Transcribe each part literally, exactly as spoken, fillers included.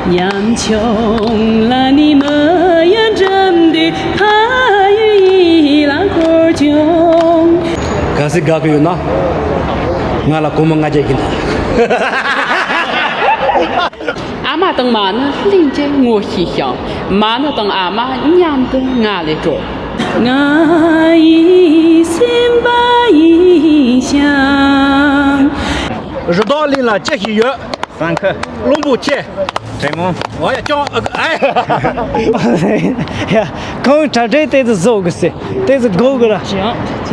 ཉམ་ཆུང་ལ་ནི་མི་ཡ་འགྲིམ་དུས་ཕ་ཡུལ་ཡིད་ལ་འཁོར་བྱུང་། གལ་སྲིད་དགའ་གི་ཡོད་ན། ང་ལ་སྒོར་མོ་ལྔ་བརྒྱ་ཡིན་ད། ཨ་མ་དང་མ་ཎི་ལྷན་གྱིས་ངོ་ཤེས་ཤིང་། མ་ཎི་དང་ཨ་མ་མཉམ་དུ་ང་ལས་དྲོ། ང་ཡི་སེམས་པ་ཡིན་ཞིང་། རི་དྭགས་གླིང་ལ་ཅི་ཞིག་ཡོད། སྲང་ཁ། རླུང་བུ་ཆེ། དྲེད་མོང་། འོ་ཡ་ཅོང་ཨ་ཨ། ཡ། ཁོང་གྲ་སྒྲིག་ཏོག་ཙམ་བཟོ་དགོས་ཟེར། ཏོག་ཙམ་སྒུག་དགོས་ར།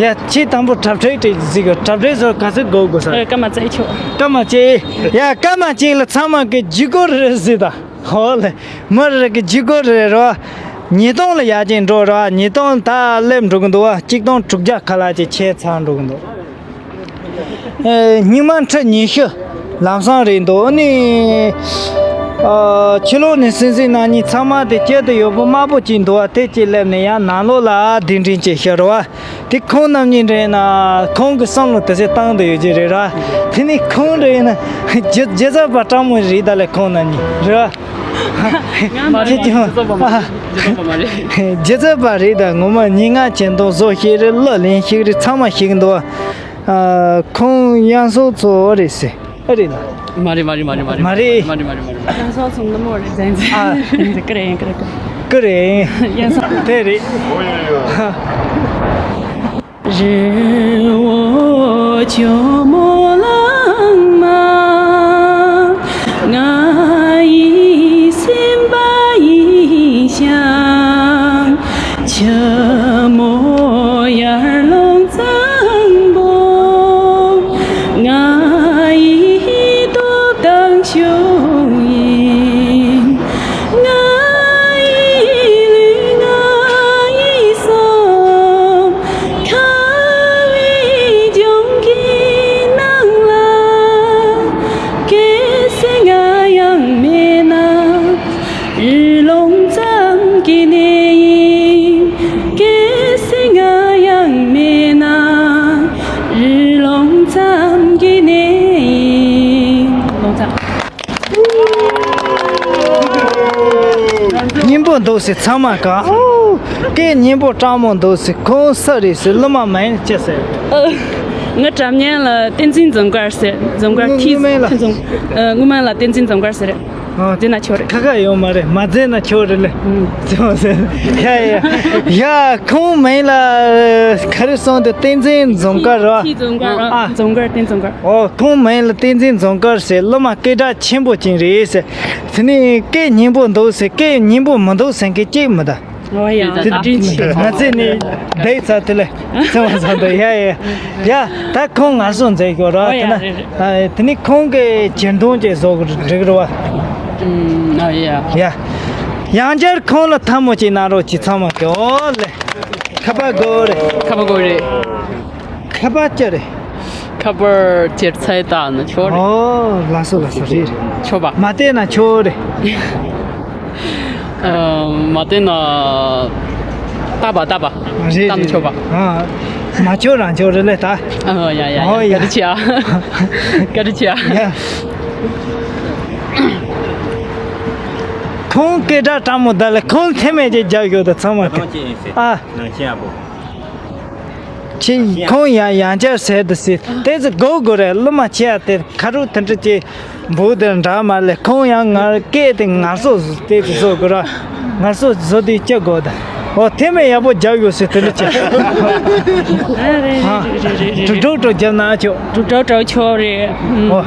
ཡ། ཁྱེད་དང་པོ་གྲ་སྒྲིག་ཏོག་ཙམ་བཟོ་དགོས། གྲ་སྒྲིག་བཟོ་ག་ཚོད་སྒུག་དགོས་ཟེར། ཨ། སྐར་མ་གཅིག་ཆོག་སྐར་མ་གཅིག་ཡ། སྐར་མ་གཅིག་ལ་ཚང་མ་གི་ཇུས་འགོད་རེད་ཟེར་ད། ཧོ་ལེ། མི་རེ་གི་ཇུས་འགོད་རེད་རོ། ཉིས་སྟོང་ལ་ཡར་རྒྱས་འགྲོ་རོ། ཉིས་སྟོང་ད་སླེབས་འགྲོ་གི་འདུག་བ། གཅིག་སྟོང་དྲུག་བརྒྱ་ཁ་ལག་ཅིག་ཆད་ཚར་འགྲོ་གི་འདུག་ཨེ། སྙིགས་མ་ཁྲི་ཉི་ཤུ་ལམ་སང་རེད་འདུག་ཨ་ནི། ཨ། ཕྱི་ལོགས་ནས་སྲིད་འཛིན་རྣམ་གཉིས་ཚང་མ་དེ་དཀྱིལ་དུ་ཡོད་པོ་དམར་པོ་གཅིག་འདུག་བ། དེ་གཅིག་སླེབས་ནས་ཡང་ནང་ལོགས་ལ་གདན་འདྲེན་བྱས་ཤག་རོ་བ། དེ་ཁོང་རྣམ་གཉིས་རེད་ན། ཁོང་གི་བསམ་བློ་དེ་ཚོ་བཏང་དུ་ཡོད་ཀྱི་རེད་ར། དེ་ནི་ཁོང་རེད་ན། རྒྱུ་རྒྱུ་ཚབ་པ་སྤྲང་མོ་རེད་ད་ལེ། ཁོང་རྣམ་གཉིས་རེད་བ། ང་མ་རེད། ཁྱེད་ཀྱང་རྒྱུ་ཚབ་པ་མ་རེད། རྒྱུ་ཚབ་པ་མ་རེད། རྒྱུ་ཚབ་པ་རེད་ད། ངོ་མ་ཉིན་ལྔ་ཆེན་མཐོང་བཟོ་ཞིག་རེད། གླུ་ལེན་ཞིག་རེད། ཚང་མ་ཞིག་འདུག་ཨ། ཁོང་དབྱངས་གསལ་མཚོ་རེད་ཟེར། ཨེ་རེད་ལ། མ་རེད་མ་རེད་མ་རེད་མ་རེད། མ་རེད། མ་རེད་མ་རེད་མ་རེད། དབྱངས་གསལ་མཚོ་ནུ་མོ་རེད། ཟན་ཟན། ཨ། ཀི་རེད་ཀི་རེད་ཀི། ཀི་རེད། དབྱངས་གསལ། དེ་རེད། རི་བོ་ཇོ་མོ་གླང་མ། ང་ཡི་སེམས་པ་ཡིན་ཞིང་། ཆུ་མོ་ཡར་ཀླུང་གཙང་པོ། ང་ཡི་སྟོབས་དང་ཤུགས་ཡིན། ང་ཡི་ལུས་ང་ཡི་སེམས། ཁ་བའི་ལྗོངས་ཀྱི་ནང་ལ། གལ་སྲིད་ང་ཡང་མེད་ན། རི་ཀླུང་ཙམ་གྱི་གནས་ཡིན། གལ་སྲིད་ང་ཡང་མེད་ན། རི་ཀླུང་ཙམ་གྱི་གནས་ཡིན། ཀླུང་ཙམ། སྙན་པོ་འདུག་ཟེར་ཚང་མ་ག་ཨོ། སྐད་སྙན་པོ་སྤྲང་མོ་འདུག་ཟེར། ཁོང་སུ་རེད་ཟེར། སློབ་མ་མིང་ཅི་ཟེར། ཨ། ང་གྲྭ་མཉམ་ལ་བསྟན་འཛིན་འཛོམས་དཀར་ཟེར། འཛོམས་དཀར། ཐིས། སྔོན་མ་ལ། ཐིས་འཛོམས། ཨ། སྔོན་མ་ལ་བསྟན་འཛིན་འཛོམས་དཀར་ཟེར། ཨ། དེ་ན་ཆོག་རེད། ཁ་ཁ་ཡོད་མ་རེད། མ་བརྩེ་ན་ཆོག་རེད་ལེ། ཨུམ། ཡ་ཡ་ཡ། ཁོང་མིང་ལ་ག་རེ་གསུངས་འདུག་བསྟན་འཛིན་འཛོམས་དཀར་རོ། ཐིས་འཛོམས་དཀར། ཨ། འཛོམས་དཀར། བསྟན་འཛོམས་དཀར། ཨོ། ཁོང་མིང་ལ་བསྟན་འཛིན་འཛོམས་དཀར་ཟེར། སློབ་མ་སྐད་གྲགས་ཆེན་པོ་ཅིག་རེད་ཟེར། དེ་ནས་སྐད་སྙན་པོ་འདུག་ཟེར། སྐད་སྙན་པོ་མི་འདུག་ཟེར་མཁན་གཅིག་མི་གདའ། ཨོ་ཡ། དེ་བཀའ་དྲིན་ཆེ། ང་ཚོས་ནི་བསྡད་ཚར་དེ་ལས་ཚེ་བ་བཟང་དུ། ཡ་ཡ་ཡ། ད་ཁོང་ངལ་གསོ་མཛད་ཞོར་ར། ཨོ་ཡ། དེ་ན། རེད་རེད། ཨ། དེ་ནི་ཁོང་གི་གྱེར་འདོན་ཅིག་བཟོ་དགོས་འགྲིག་རེད་བ། ཨུམ། ཨོ་ཡ། ཡ། ཡང་བསྐྱར་ཁོང་ལ་ཐལ་མོ་ཅིག་གནང་རོགས་གྱིས་ཚང་མ་གི། ཨོ་ལེ། ཁ་པར་དགོས་རེད། ཁ་པར་དགོས་རེད། ཁ་པར་ཅི་རེད། ཁ་པར་ཅིག་ཚད་ལྟ་ན་ཆོག་རེད། ཨོ། ལགས་སོ་ལགས་སོ། རེད་རེད། ཆོག་པ། མ་བལྟས་ན་ཆོག་རེད། ཨ། མ་བལྟས་ན་ལྟ་བ་ལྟ་བ། རེད་ལྟ་ན་རེད་ཆོག་པ། རེད། ཨ། མ་ཆོག་རང་ཆོག་རེད་ལེ་ད། ཨ། ཡ་ཡ་ཡ། ཨོ་ཡ། བཀའ་དྲིན་ཆེ་ཨ། བཀའ་དྲིན་ཆེ་ཨ། ཡ། ཁོང་སྐད་གྲགས་སྤྲང་མོ་ད་ལེ། ཁོང་ཐེ་མེད་ཅིག་རྒྱབ་ཡོད་ད་ཚང་མ་དེ། ཨ། ནང་ཆེན་ཨ་བོ། ཁྱེད་ཁོང་ཡང་ཡང་བསྐྱར་ཟེར་དུ་ཟེར། དེ་ཚོ་དགོས་དགོས་རེད། སློབ་མ་ཆེ་ཡ་དེ་ཁ་རུ་དེ་འདྲ་ཅིག་འབུ་དེ་འདྲ་མ་ལས། ཁོང་ཡང་ངར་སྐད་དེ་ངར་གསོ་དེ་དེ་བཟོ་དགོས་ར། ངར་གསོ་བཟོ་དུས་སྐྱ་དགོས་ད། ཨོ། དེ་མེད་ཡག་པོ་རྒྱབ་ཡོད་ཟེར་དེ་འདྲ་ཅིག་ཨ། གྲུབ་གྲུབ་གྲུབ་རྒྱབ་ན་ཆོག་གྲུབ་གྲུབ་གྲུབ་ཆོག་རེད། ཨོ།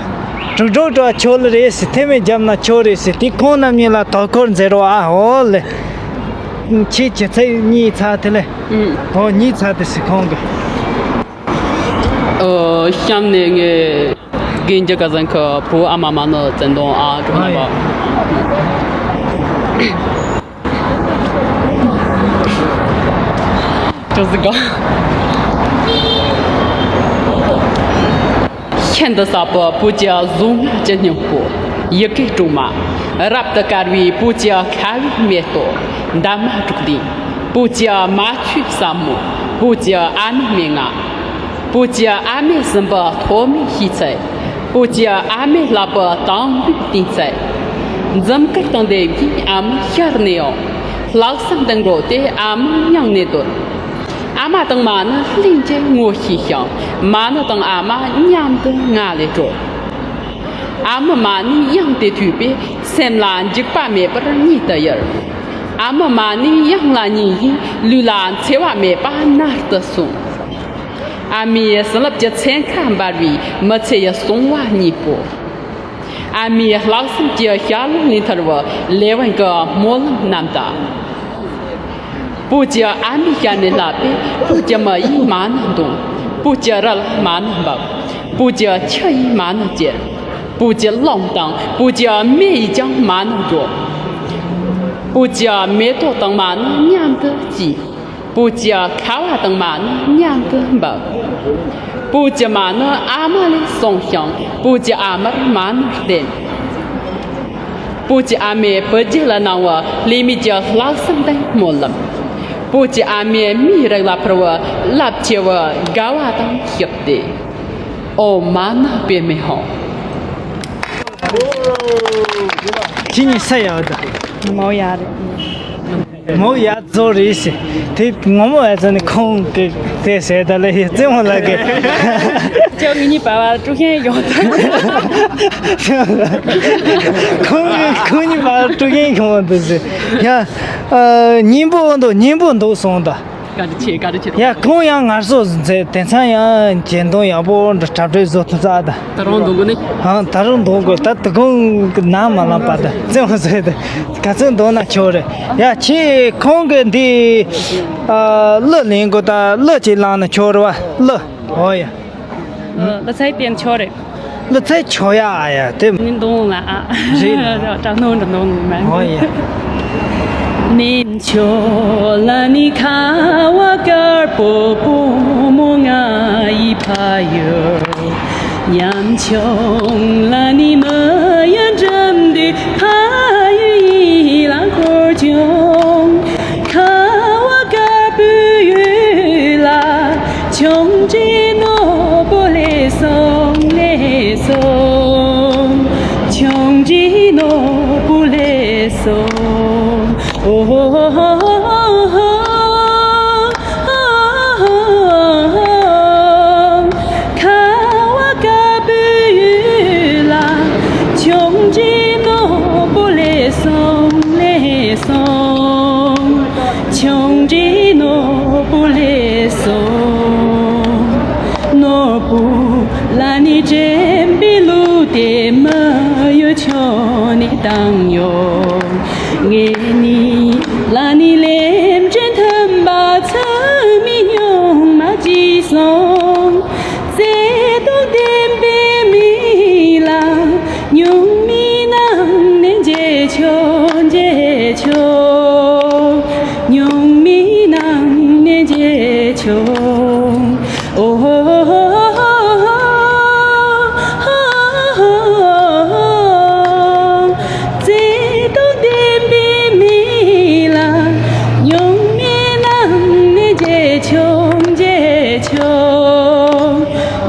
གྲུབ་གྲུབ་གྲུབ་ཆོག་ལེ་རེད་ཟེར། དེ་མེད་རྒྱབ་ན་ཆོག་རེད་ཟེར། དེ་ཁོང་རྣམ་གཉིས་ལ་དོ་ཁུར་མཛད་རོགས་ཨ། ཨོ་ལེ། ཁྱེད་ཀྱི་ཚེ་གཉིས་ཚར་དེ་ལེ། ཨུམ། ཨོ། གཉིས་ཚར་དེ་ཟེར་ཁོང་གི། ཨོ། གཤམ་ནས་ངས་རྒན་རྒྱ་སྐལ་བཟང་གི་བུ་ཨ་མ་མ་ཎི་བཙན་དོང་ཨ་གྲོགས་རྣམ་པ། ཅོ་ཟི་ག་ཤིན་ཏུ་ཟབ་པའི་བུ་གྱི་གཟུགས་བརྙན་གྱི་སྙིང་པོ། ཡི་གེ་སྲུང་མ། རབ་ཏུ་དཀར་བའི་བུ་གྱི་ཁ་བའི་མེ་ཏོག་འདབ་མ་དྲུག་ལྡན། བུ་གྱི་མ་ཆུའི་ཟབ་མོ། བུ་གྱི་ཨ་མའི་མན་ངག་བུ་གྱི་ཨ་མའི་སྲིན་པོ་ཐོགས་མེད་ཞི་ཚུལ། བུ་གྱི་ཨ་མའི་ལག་པའི་དང་པོའི་བསྟན་ཚུལ། འཛུམ་དཀར་དང་ལྡན་པའི་ཨ་མ་ཤར་ནས་ཡོང་། ལྷག་བསམ་ལྡན་དགོས་ཏེ་ཨ་མ་མྱང་ནས་སྡོད། ཨ་མ་དང་མ་ཎི་ལྷན་གྱིས་ངོ་ཤེས་ཤིང་། མ་ཎི་དང་ཨ་མ་མཉམ་དུ་ང་ལས་བྲོས། ཨ་མའི་མ་ཎི་དབྱངས་དེ་ཐོས་པས། སེམས་ལ་འཇིགས་པ་མེད་པར་ཉིད་དུ་ཡལ། ཨ་མའི་མ་ཎི་དབྱངས་ལ་ཉན་ཡིན། ལུས་ལ་འཚེ་བ་མེད་པ་མནར་དུ་སོང་། ཨ་མའི་བྱིན་རླབས་ཀྱི་ཚན་ཁ་འབར་བའི་མི་ཚེ་ཡི་སོང་བ་གཉིས་པོ། ཨ་མའི་ལྷག་བསམ་གྱི་ཞལ་ལུང་ལས་ཐར་བའི་ལས་དབང་གི་སྨོན་ལམ་རྣམས་དང་། བོད་ཀྱི་ཨ་མའི་ཞལ་ནས་བསླབས་པའི། བོད་ཀྱི་མི་ཡིས་མ་ཎི་འདོན། བོད་ཀྱི་རི་ལ་མ་ཎི་འབབ། བོད་ཀྱི་ཆུ་ཡིས་མ་ཎི་གྱེར། བོད་ཀྱི་རླུང་དང་བོད་ཀྱི་མེ་ཡིས་ཀྱང་མ་ཎི་སྒྲོག། བོད་ཀྱི་མེ་ཏོག་དང་མ་ཎི་མཉམ་དུ་སྐྱེས། བོད་ཀྱི་ཁ་བ་དང་མ་ཎི་མཉམ་དུ་འབབ། བོད་ཀྱི་མ་ཎི་ཨ་མ་ལས་གསུངས་ཤིང་། བོད་ཀྱི་ཨ་མར་མ་ཎི་བསྟན། བོད་ཀྱི་ཨ་མས་བོད་རྒྱལ་ལ་གནང་བའི་ལས་མེད་ཀྱི་ལྷག་བསམ་དང་སྨོན་ལམ། བོད་ཀྱི་ཨ་མས་མིའི་རིགས་ལ་ཕུལ་བའི་རླབས་ཆེ་བའི་དགའ་བ་དང་ཞི་བདེ། ཨོཾ་མ་ཎི་པདྨེ་ཧཱུྃ། ཁྱེད་གཉིས་ས་ཡག་ད། མོ་ཡག་རེད། མོ་ཡག་བཟོ་རེད་ཟེར། དེ་ངོ་མ་ཨེ་ཙི་ནི་ཁོང་གི་དེ་ཟེར་ད་ལེ་ཡི་རྩེད་མོ་ལ་གི། ཅོ་ངེད་གཉིས་བར་བ་དཀྲུག་ཤིང་ཡོང་ཐུབ། ཁོང་གི་ཁོང་གཉིས་བར་དཀྲུག་ཤིང་ཡོང་བ་འདུག་ཟེར། ཡ། ཨ། སྙན་པོ་འདུག་སྙན་པོ་འདུག་སོང་ད། བཀའ་དྲིན་ཆེ། བཀའ་དྲིན་ཆེ། ཡ། ཁོང་ཡང་ངར་སོ་མཛད། དེང་སང་ཡང་གྱེན་དོན་ཡག་པོ་འདྲ་གྲ་སྒྲིག་བཟོ་ཐུབ་ཚར་ད། ད་རུང་འདོན་དགོས་ནི། ཧང་། ད་རུང་འདོན་དགོས། ད་དུ་ཁོང་གི་ནང་མ་ལངས་པ་ད་རྩེད་མོ་བཟོས་ད། ག་ཚོད་འདོན་ན་ཆོག་རེད། ཡ། ཁྱེད་ཁོང་གི་འདི་ཨ་གླུ་ལེན་དགོས། ད་གླུ་ཅིག་བླངས་ན་ཆོག་རེད་བ། གླུ། འོ་ཡ། གླུ་ཚིག་དེ་ཆོག་རེད། གླུ་ཚིག་ཆོག་ཡ། ཨ་ཡ་དེ། ནི་འདོན་ལ་ཨ། རེད། སྐྲག་སྣང་འདྲ་འདོན་མ། འོ་ཡ། ཉམ་ཆུང་ལ་ནི་ཁ་བ་དཀར་པོ་བུ་མོ་ང་ཡི་ཕ་ཡུལ། ཉམ་ཆུང་ལ་ནི་མི་ཡུལ་འགྲིམ་དུས་ཕ་ཡུལ་ཡིད་ལ་འཁོར་བྱུང་། ཁ་བ་དཀར་པོའི་ཡུལ་ལ། ཆུང་འདྲིས་ནོར་བུ་ལེགས་སོང་ལེགས་སོང་། ཆུང་འདྲིས་ནོར་བུ་ལེགས་སོང་། ཨོ། ཁ་བ་དཀར་པོའི་ཡུལ་ལ། ཆུང་འདྲིས་ནོར་བུ་ལེགས་སོང་ལེགས་སོང་། ཆུང་འདྲིས་ནོར་བུ་ལེགས་སོང་། ནོར་བུ་ལ་ནི་དྲན་པའི་གླུ་དེ་མི་གཡོ་ཁྱོན་ནས་བཏང་ཡོང་། ངེད་གཉིས་ལ་ནི་ལེམ་ཅན་མཐུན་པ་ཚུལ་མིན་སྨྱུག་མ་གྱིས་སོང་། བརྩེ་དུང་ལྡན་པའི་མི་ལ། སྨྱུག་མའི་ནང་ནས་མཇལ་ཆོག་མཇལ་ཆོག་སྨྱུག་མའི་ནང་ནས་མཇལ་ཆོག་ཨོ། བརྩེ་དུང་ལྡན་པའི་མི་ལ། སྨྱུག་མའི་ནང་ནས་མཇལ་ཆོག་མཇལ་ཆོག་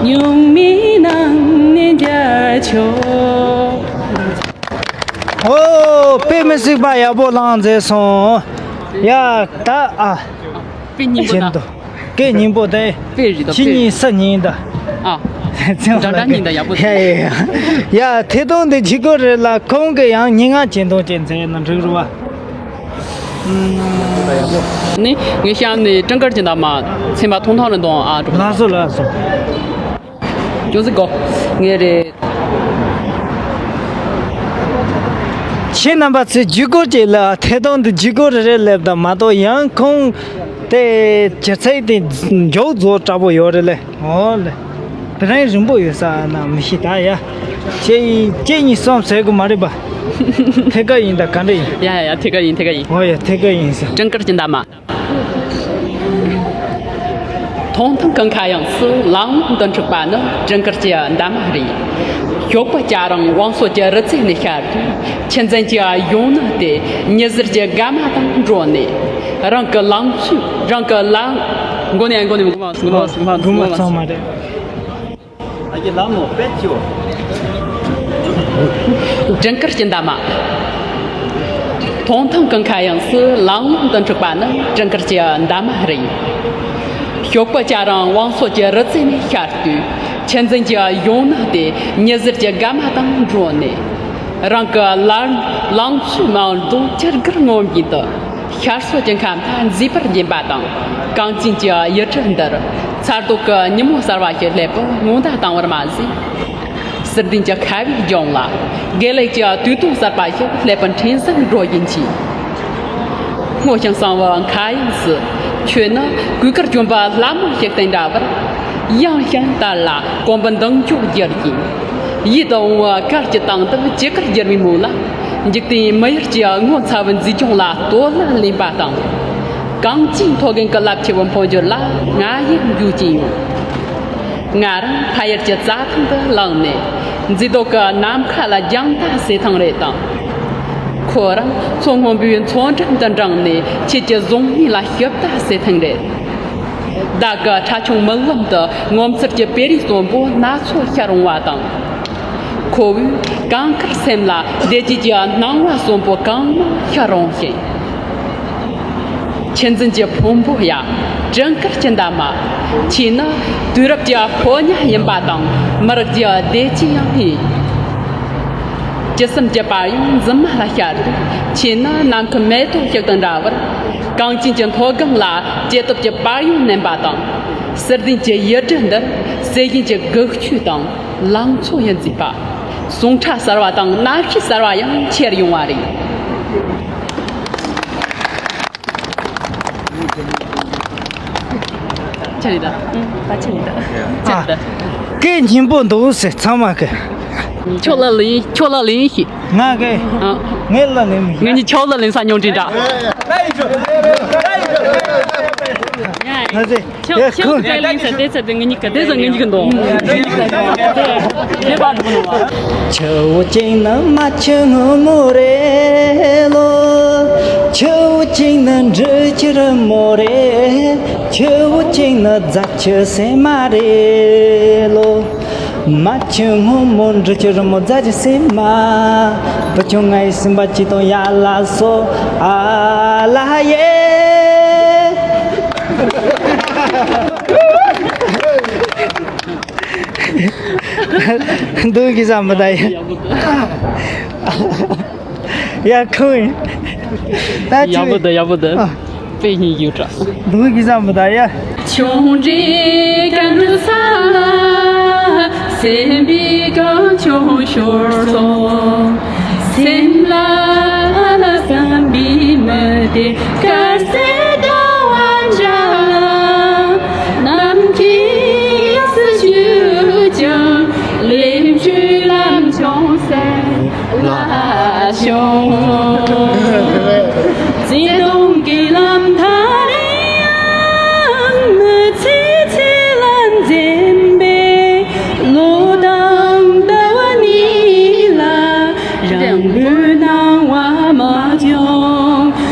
སྨྱུག་མའི་ནང་ནས་མཇལ་ཆོག་ཨོ། དཔེ་མི་སྲིད་པ་ཡག་པོ་བླངས་མཛད་སོང་། ཡ། ད་ཨ། དཔེ་སྙིང་པོ་ཅན་དང་། དུ། སྐད་སྙིང་པོ་དེ། དཔེ་རེད་ད། ཁྱེད་དཔེ་གཉིས་ས་སྙིང་ད། ཨ། འདྲ་འདྲ་སྙིང་ད། ཡག་པོ་ཡ་ཡ་ཡ། ཡ། ཐད་གཏོང་འདི་ཇི་གོ་རེད་ལ། ཁོང་གི་ཡང་སྙན་ངག་ཅན་དང་ཅན་མཛད་ན་འགྲིག་རུ་བ། ནི་ངས་བཤམས་ནས་སྤྲིན་དཀར་གྱི་འདབ་མ་ཚན་པ་ཐུང་ཐུང་རེ་འདོན་ཨ། གྲོགས། ལགས་སོ་ལགས་སོ། ཅུང་ཟད་གོ། ངས་རེད། ཁྱེད་རྣམ་པ་ཚོས་ཇུས་འགོད་ཅིག་ལ། ཐད་གཏོང་འདི་ཇུས་འགོད་རེ་རེ་སླེབས་དང་མ་གཏོགས། ཡང་ཁོང་དེ་སྒྱུ་རྩལ་དེ་མགྱོགས་རྫོགས་དྲག་པོ་ཡོད་རེད་ལེ། འོ་ལེ། དེ་རིང་རིང་པོ་ཡོད་ས་ན་མི་ཤེས་ད་ཡ། ཁྱེད་ཁྱེད་གཉིས་གསུམ་ཟེར་དགོས་མ་རེད་པ། ཐད་ཀར་ཡིན་ད་ག་འདྲ་ཡིན། ཡ་ཡ་ཡ། ཐད་ཀར་ཡིན། ཐད་ཀར་ཡིན། འོ་ཡ། ཐད་ཀར་ཡིན་ཟེར། སྤྲིན་དཀར་གྱི་འདབ་མ། ཐུང་ཐུང་གི་མཁའ་དབྱིངས་སུ་ལམ་འདི་འཁྲུག་པ་ནི། སྤྲིན་དཀར་གྱི་འདབ་མ་རེད། ཞོགས་པ་སྐྱ་རེངས་བང་སོ་གྱི་རི་རྩེ་ནས་ཤར་དུས། ཆུ་འཛིན་གྱི་གཞོན་ནུ་དེ་ཉི་ཟེར་གྱི་དགའ་མ་དང་འགྲོགས་ནས། རང་གི་ལང་ཚོའི། རང་གི་ལང་། མགོ་ནས་མགོ་ནས་མགོ་མ་མགོ་མ་མགོ་མ་མགོ་མ་ཚང་མ་རེད། ཨ་ཀྱི་ལམ་ནོ་པད་ཆེའོ། སྤྲིན་དཀར་གྱི་འདབ་མ། ཐོང་ཐང་གི་མཁའ་དབྱིངས་སུ་ལང་ལོང་དུ་འཁྲིགས་པ་ནི་སྤྲིན་དཀར་གྱི་འདབ་མ་རེད། ཞོགས་པ་ཇ་རང་བང་སོ་གྱི་རི་རྩེ་ནས་ཤར་དུས། ཆུ་འཛིན་གྱི་ཡོང་སྣང་དེ་ཉི་ཟེར་གྱི་དགའ་མ་དང་འགྲོགས་ནས། རང་གི་ལ་ལང་ཚོའི་མ་འོངས་དུ་ཅི་དགར་ངོམ་བཞིན་དུ། ཤར་ཕྱོགས་ཀྱི་མཁའ་མཐའ་མཛེས་པར་བརྒྱན་པ་དང་། གངས་ཅན་གྱི་ཡུལ་གྲུ་འདིར། མཚར་སྡུག་གི་ཉིན་མོ་གསར་བ་ཞིག་སླེབས་པར་སྔོན་བརྡ་བཏང་བར་མ་ཟད། ཟུར་ལྡན་གྱི་ཁ་བའི་ལྗོངས་ལ། དགེ་ལེགས་ཀྱི་དུས་སྟོན་གསར་པ་ཞིག་སླེབས་པར་འཕྲིན་བཟང་སྒྲོག་བཞིན་མཆིས། སྔོ་ཞིང་བསངས་པའི་མཁའ་དབྱིངས་སུ། ཁྱོད་ནི་གོས་དཀར་གྱོན་པའི་ལྷ་མོ་ཞིག་དང་འདྲ་བར། ཡང་ཞིང་དར་ལ་གོམ་པ་མདུན་ཅོག་བསྒྱུར་བཞིན། ཡིད་དུ་འོང་བའི་གར་གྱི་སྟངས་སྟབས་ཇི་གར་བསྒྱུར་བའི་མོད་ལ། འཇིག་རྟེན་མི་ཡུལ་གྱི་ངོ་མཚར་བའི་མཛེས་ལྗོངས་ལ་བསྟོད་གླུ་ལེན་པ་དང་། གངས་ཅན་མཐོ་རྒན་གྱི་རླབས་ཆེ་བའི་འཕོ་འགྱུར་ལ་ང་ཡིད་འགྱུར་གྱིན་ཡོད། ང་རང་ཕ་ཡུལ་གྱི་རྩྭ་ཐང་དུ་ལངས་ནས། མཛེས་སྡུག་གི་ནམ་མཁའ་ལ་རྒྱང་ལྟ་བྱེད་ཐེངས་རེ་དང་། ཁོ་རང་མཚོ་སྔོན་པོའི་མཚོ་འགྲམ་དུ་འགྲེང་ནས། ཁྱེད་ཀྱི་གཟུགས་བརྙན་ལ་ཞིབ་ལྟ་བྱེད་ཐེངས་རེ། བདག་གི་ཁྲ་ཆུང་མིག་ལམ་དུ་ངོ་མཚར་གྱི་དཔེ་རིས་གསོན་པོ་སྣ་ཚོགས་ཤར་འོང་བ་དང་། ཁོ་བོའི་གངས་དཀར་སེམས་ལ་བདེ་སྐྱིད་ཀྱི་སྣང་བ་གསོན་པོ་གང་མང་ཤར་འོང་ཞིང་། ཆུ་འཛིན་གྱི་ཕུང་པོ་ཡ། སྤྲིན་དཀར་གྱི་འདབ་མ། ཁྱེད་ནི་དུས་རབས་ཀྱི་ཕོ་ཉ་ཡིན་པ་དང་། མི་རིགས་ཀྱི་བདེ་སྐྱིད་ཡང་ཡིན། ཇི་སྲིད་ཀྱི་པར་ཡང་འཛིན་མ་ལ་ཤར་དུས། ཁྱེད་ནི་ནམ་མཁའི་མེ་ཏོག་ཞིག་དང་འདྲ་བར། གངས་ཅན་གྱི་མཐོ་སྒང་ལ་སྐྱེས་སྟོབས་ཀྱི་པར་ཡང་བསྣན་པ་དང་། ཟུར་ལྡན་གྱི་ཡུལ་གྲུ་འདིར་སྲོལ་རྒྱུན་གྱི་སྒུལ་ཤུགས་དང་ལང་ཚོ་ཡི་མཛེས་པ། ཟུངས་ཁྲག་གསར་བ་དང་རྣམ་ཤེས་གསར་བ་ཡང་འཁྱེར་ཡོང་བ་རེད། ཆ་རེད་ད། ཨུ། ད་ཆ་རེད་ད། ཆ་རེད་ད། སྐད་སྙན་པོ་འདུག་ཟེར་ཚང་མ་གི། ཁྱོད་ལ་ལན། ཁྱོད་ལ་ལན་ཞིག་ང་གི། ཨ། ངས་ལ་ལན་མི་ཞིག་ང་གཉིས་ཁྱོད་ལ་ལན་ས་མྱོང་དྲན་འདྲ། ང་ཚོས། ཁྱོད་ཡ་ཁྱོད་ཁོ་ལ་ལན་ས་དེ་ཚ་དེ་ང་གཉིས་ཀ་དེ་ཚ་ང་གཉིས་ཀ་འདུག་དེ་བར་དུ་ཆུ་བོ་གཅིག་ནི་རྨ་ཆུ་སྔོན་མོ་རེད་ལོ། ཆུ་བོ་གཅིག་ནི་འབྲི་ཆུ་རིང་མོ་རེད། ཆུ་བོ་གཅིག་ནི་རྫ་ཆུ་སྲན་མ་རེད་ལོ། རྨ་ཆུ་སྔོན་མོ་འབྲི་ཆུ་རིང་མོ་རྫ་ཆུ་སྲན་མ། བུ་ཆུང་ང་ཡི་སེམས་པ་གཅིག་དང་ཡར་ལ་སོ་ཨ་ལ་ཡེ། འདུག་གི་བསམ་པ་ད་ཡ། ཡ་ཁུ། ད་ཅི། ཡག་པོ་འདུག་ཡག་པོ་འདུག་ཨ། དཔེ་སྙིང་རྗེ་དྲག་འདུག་གི་བསམ་པ་ད་ཡ། ཆུང་འདྲིས་གང་རུ་ས་ལ། སེམས་པའི་གང་བྱུང་ཤོར་སོང་། སེམས་ལ་བསམ་པའི་མི་དེ་དཀར་གསལ་ཟླ་བ་འདྲ། ནམ་མཁའི་དབྱིངས་སུ་བཞུད་ཀྱང་། ལེགས་བཅོས་ལམ་ཆུང་སེམས་ལ་ཤོང་། བརྩེ་དུང་གི་ལམ་མཐའ་ལ་ཡང་མི་ཚེ་ཚེ་ལ་འཛིན་པའི་ལོ་དང་ཟླ་བ་གཉིས་ལ། རང་གི་སྣང་བ་མ་བྱུང་།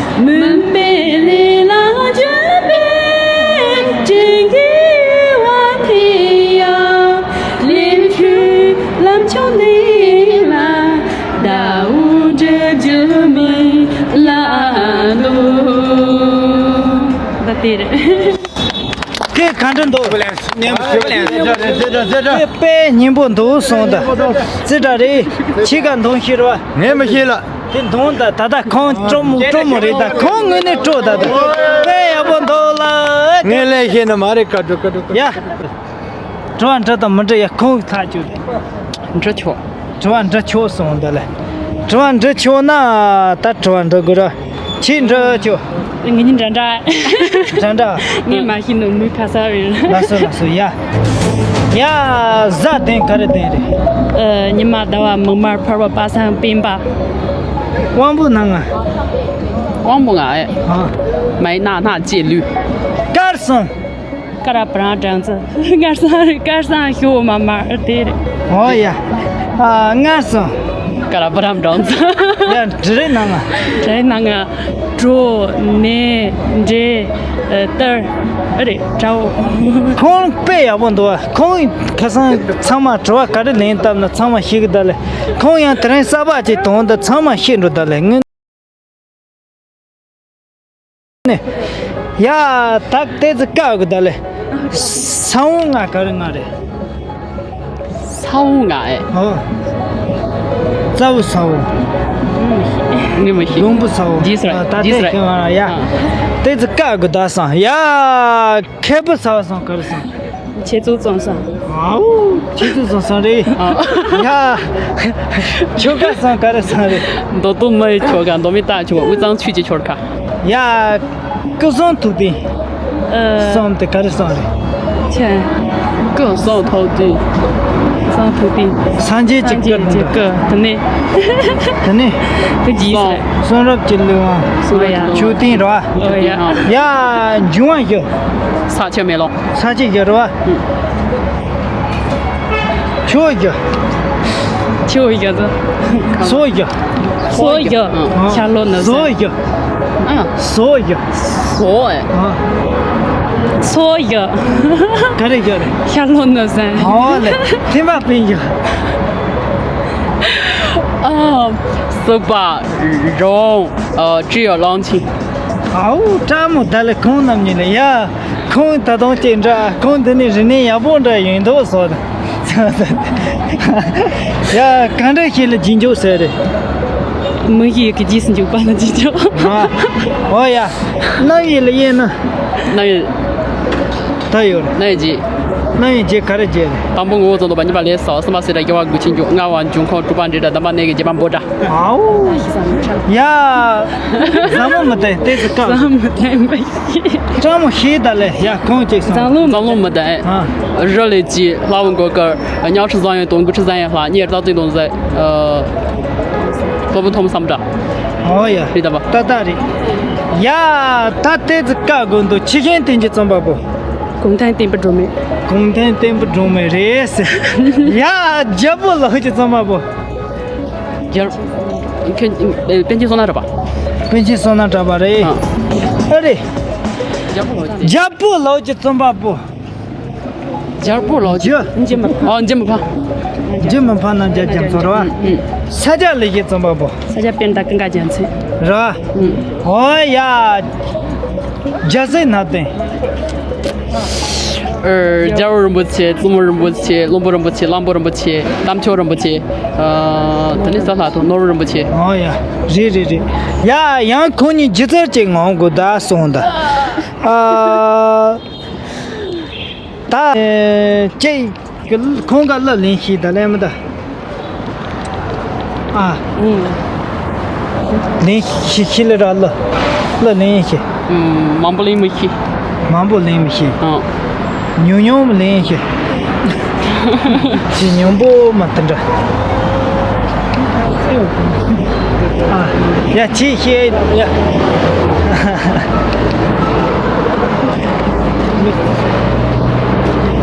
མུན་པའི་ལས་ལ་འཇུག་པའི་དྲིན་གྱི་དབང་གིས་ཡང་། ལེགས་བཅོས་ལམ་མཆོག་འདི་ལ། ཟླ་འོད་འགྲིབ་རྒྱུ་མིན་ལ་འདུག་ད་དེ་རེད། སྐད་ག་འདྲ་འདུག་དཔེ་སྙན་པོ་འདུག་གསུངས་ད། ཙི་དྲ་རེད། ཁྱི་ག་འདོན་ཤེས་ར། ངས་མི་ཤེས་ལ། དེ་འདོན་ད་ད་ལྟ་ཁོང་སྤྲོ་མོ་སྤྲོ་མོ་རེད་ད། ཁོང་དངོས་གནས་སྤྲོ་ད་ད། དཔེ་ཡག་པོ་འདུག་ལ། ངས་ལས་ཤེས་ན་མ་རེད། ཀ་ཀྲུ་ཀ་ཀྲུ་ཀ། ཡ། དྲི་བ་འདྲི་དང་མི་འདྲི་ཡ། ཁོང་ཐག་ཆོད་རེད། འདྲི་ཆོག་དྲི་བ་འདྲི་ཆོག་སོང་འདི་ལ། དྲི་བ་འདྲི་ཆོག་ན་ད་དྲི་བ་འདྲི་དགོས་ར། ཁྱེད་འདྲི་ཆོག་ངེད་གཉིས་འདྲ་འདྲ། འདྲ་འདྲ། ངས་མ་ཤེས་ནོ་མོའི་ཁ་ས་རེད། ལགས་སོ་ལགས་སོ་ཡ། ཡ། གཟའ་གདན་ག་རེ་གདན་རེད། ཨ། ཉི་མ་ཟླ་བ་མིག་དམར་འཕར་བ་པ་སངས་སྤེན་པ། དབང་པོ་སྣ་ལྔ། དབང་པོ་ལྔ་ཨེ། ཨ། མའི་ནག་སྣ་ལྕེ་ལུས། དཀར་གསུམ། ཀ་ར་བུ་རམ་སྦྲང་རྩི། དཀར་གསུམ་རེད། དཀར་གསུམ་ཤོག་མ་མར་དེ་རེད། ཨོ་ཡ། ཨ། མངར་གསུམ། ཀ་ར་བུ་རམ་སྦྲང་རྩི། ཡ། འབྲུ་རིགས་སྣ་ལྔ། འབྲུ་རིགས་སྣ་ལྔ། གྲོ། ནས། འབྲས། ཨ། གཏེར། ཨ་རེད། དགྲ་བོ། ཁོང་དཔེ་ཡག་པོ་འདུག་བ། ཁོང་ཁ་སང་ཚང་མ་དྲི་བ་ག་རེ་ལན་བཏབ་ན་ཚང་མ་ཤེས་གི་ད་ལེ། ཁོང་ཡང་དེ་རིང་གསར་པ་ཅིག་དོན་དུ་ཚང་མ་ཤེས་འགྲོ་ད་ལེ། ངས། ཡ། ད་ལྟའི་ཙི་ཀ་གི་ད་ལེ། ས་བོན་ང་ག་རེ་ང་རེད། ས་བོན་ང་ཨེ། ཨོ། རྩ་བོ་ས་བོ། ངས་མི་ཤེས། ལུང་བུ་ས་བོ། ཇིས་ར། ད་ཇིས་ལྟའི་ར། ཁྱེད་ང་ཡ། ཨ། ལྟའི་ཙི་ཀ་གི་ད་སང་ཡ། ཁེ་བུ་ས་བོ་སང་ག་རེ་སང་། ཁྱེད་ཚོ་བཙོང་སང་། ཨའུ། ཁྱེད་ཚོ་བཙོང་སང་རེད། ཡ། ཁྱོ་ག་སང་ག་རེ་སང་རེད། མདོ་སྟོད་མི་ཡི་ཁྱོ་ག་མདོ་སྨད་རྟ་ཁྱོ་ག་དབུས་གཙང་ཆོས་ཀྱི་ཁྱོ་ག་ཡ། སྐུ་གསུང་ཐུགས་རྟེན། ཨ། གསུམ་དེ་ག་རེ་གསུམ་རེད། ཆེ། སྐུ་གསུང་ཐུགས་རྟེན། གསུང་ཐུགས་རྟེན། སངས་རྒྱས་ཀྱི་སྐུ་དང་། སྐུ་དེ་ནས། དེ་ནས། དེ་རྗེས་སུ། གསུང་རབ་ཀྱི་ལུས་དབང་། ཨོ་ཡ། མཆོད་རྟེན་རེད་བ། ཨོ་ཡ། ཡ། འབྱུང་བ་བཞི། ས་ཆུ་མེ་རླུང་། ས་ཆུ་བཞི་རེད་བ། ཆུ་བཞི། ཆུ་བཞི་དང་། སོ་བཞི། སོ་བཞི། ཤར་ལྷོ་ནུབ་བྱང་། ཟོ་བཞི། ཨ། ཟོ་བཞི། ཟོ་ཨེ། ཨ། སོ་བཞི། ག་རེ་བཞི་རེད། ཤར་ལྷོ་ནུབ་བྱང་། ཨོ་ལེ། ཐེམ་པ་སྤུན་བཞི། ཨ། སྲིད་པ། རི་བོ། ཨ། སྤྲེའུ། གླང་ཆེན། ཨའུ། སྤྲ་མོ་ད་ལེ་ཁོང་རྣམ་གཉིས་ལེ་ཡ། ཁོང་ད་དུང་ཅིག་འདྲ། ཁོང་འདི་ནས་རིག་གནས་ཡག་པོ་འདྲ་ཡོད་མདོག་བཟོ། ཡ། ག་འདྲ་ཞིག་ལ་རྗེས་འཇུག་ཟེར་རེད། མི་ཞིག་གི་རྗེས་སུ་འཇུག་པ་ལ་རྗེས་འཇུག་ཨ། ཨོ་ཡ། རྣམ་དབྱེ་ལ་དབྱེ་ན། རྣམ་དབྱེ། ད་ཡོད་རེད། རྣམ་དབྱེ་རྗེས། རྣམ་དབྱེ་རྗེས་ག་རེ་རྗེས་རེད། དང་པོ་ངོ་བོ་ཙམ་དུ་བ། གཉིས་པ་ལས་སོ། གསུམ་པ་སྲིད་ར། བཞི་བ་དགུག་ཆེན་འཇུག་ལྔ་བ་འབྱུང་ཁུངས། དྲུག་པ་འབྲེལ་སྒྲ། བདུན་པ་གནས་ཀྱི་རྗེས་མ་འབོད་སྒྲ། ཨའུ། ཡ། ཟབ་མོ་མི་བསྟན་ཏེ་ཟི་ཀ་ཟབ་མོ་མི་བསྟན་པ་ཞིག་སྤྲང་མོ་ཤེས་ད་ལེ། ཡ། ཁོང་ཅིག་སོང་། འཛམ་གླིང་། འཛམ་གླིང་མི་བསྟན། ཨ། རི་ལས་ཀྱི་ལྷ་བུ་མགོ་དཀར། གཉའ་ཁྲི་བཟང་ཡོད་དང་། མགུལ་ཁྲི་བཟང་ཡོད་ལྷ། གཉེར་རྟག་ཏུ་དང་ཟེར། ཨ། ལྷ་བུ་ཐོམ་སམ་འདྲ། ཨོ་ཡ། རེད་ད་པ། ཏག་ཏག་རེད། ཡ། ད་ཏེ་ཙི་ཀ་དགོན་དུ་ཆི་ཤེན་བསྟན་གྱི་རྩོམ་པ་པོ། གུང་ཐང་བསྟན་པའི་སྒྲོན་མེ། གུང་ཐང་བསྟན་པའི་སྒྲོན་མེ་རེད་ཟེར། ཡ། རྒྱལ་པོ་ལོ་ཀྱི་རྩོམ་པ་པོ། རྒྱལ། མཁན། པཎ་ཆེན་བསོད་ནམས་གྲགས་པ། པཎ་ཆེན་བསོད་ནམས་གྲགས་པ་རེད། ཨ། ཨ་རེད། རྒྱལ་པོ་ལོ་ཀྱི། རྒྱལ་པོ་ལོ་ཀྱི་རྩོམ་པ་པོ། རྒྱལ་པོ་ལོ་ཀྱི། རྒྱུ། འཇུ་མི་ཕམ། ཨོ། འཇུ་མི་ཕམ། འཇུ་མི་ཕམ། རྣམ་རྒྱལ་རྒྱ་མཚོ་རེད་བ། ཨུ། ཨུ། ས་སྐྱ་ལེགས་བཤད་རྩོམ་པ་པོ། ས་སྐྱ་པཎྜི་ཏ་ཀུན་དགའ་རྒྱལ་མཚན། རེད་བ། ཨུ། ཨོ་ཡ། རྒྱལ་སྲས་ནང་བསྟན། ཨ། རྒྱལ་བ་རིན་པོ་ཆེ། བཙུན་མོ་རིན་པོ་ཆེ། བློན་པོ་རིན་པོ་ཆེ། གླང་པོ་རིན་པོ་ཆེ། རྟ་མཆོག་རིན་པོ་ཆེ། ཨ། དེ་ནས་ས་ལྷ་ཐོ་ནོར་བུ་རིན་པོ་ཆེ། ཨོ་ཡ། རེད་རེད་རེད། ཡ། ཡང་ཁོང་གཉིས་སྒྱུ་རྩལ་ཅིག་ངང་དགོས་ད་སོང་ད། ཨ། ད། ཨེ། ཁྱེད་ཀྱི་ཁོང་ག་གླུ་ལེན་ཤེས་ད་ལེན་མི་ད། ཨ། ཨུ། ལེན་ཤེས་ཤེས་ལེ་ར་གླུ། གླུ་ལེན་ཤེས། ཨུ། མང་པོ་ལེན་མི་ཤེས། མང་པོ་ལེན་མི་ཤེས། ཨ། ཉུང་ཉུང་ལེན་ཤེས། ཅི་ཉུང་པོ་མ་དེ་འདྲ། ཨ། ཡ། ཅི་ཤེས་ཡ།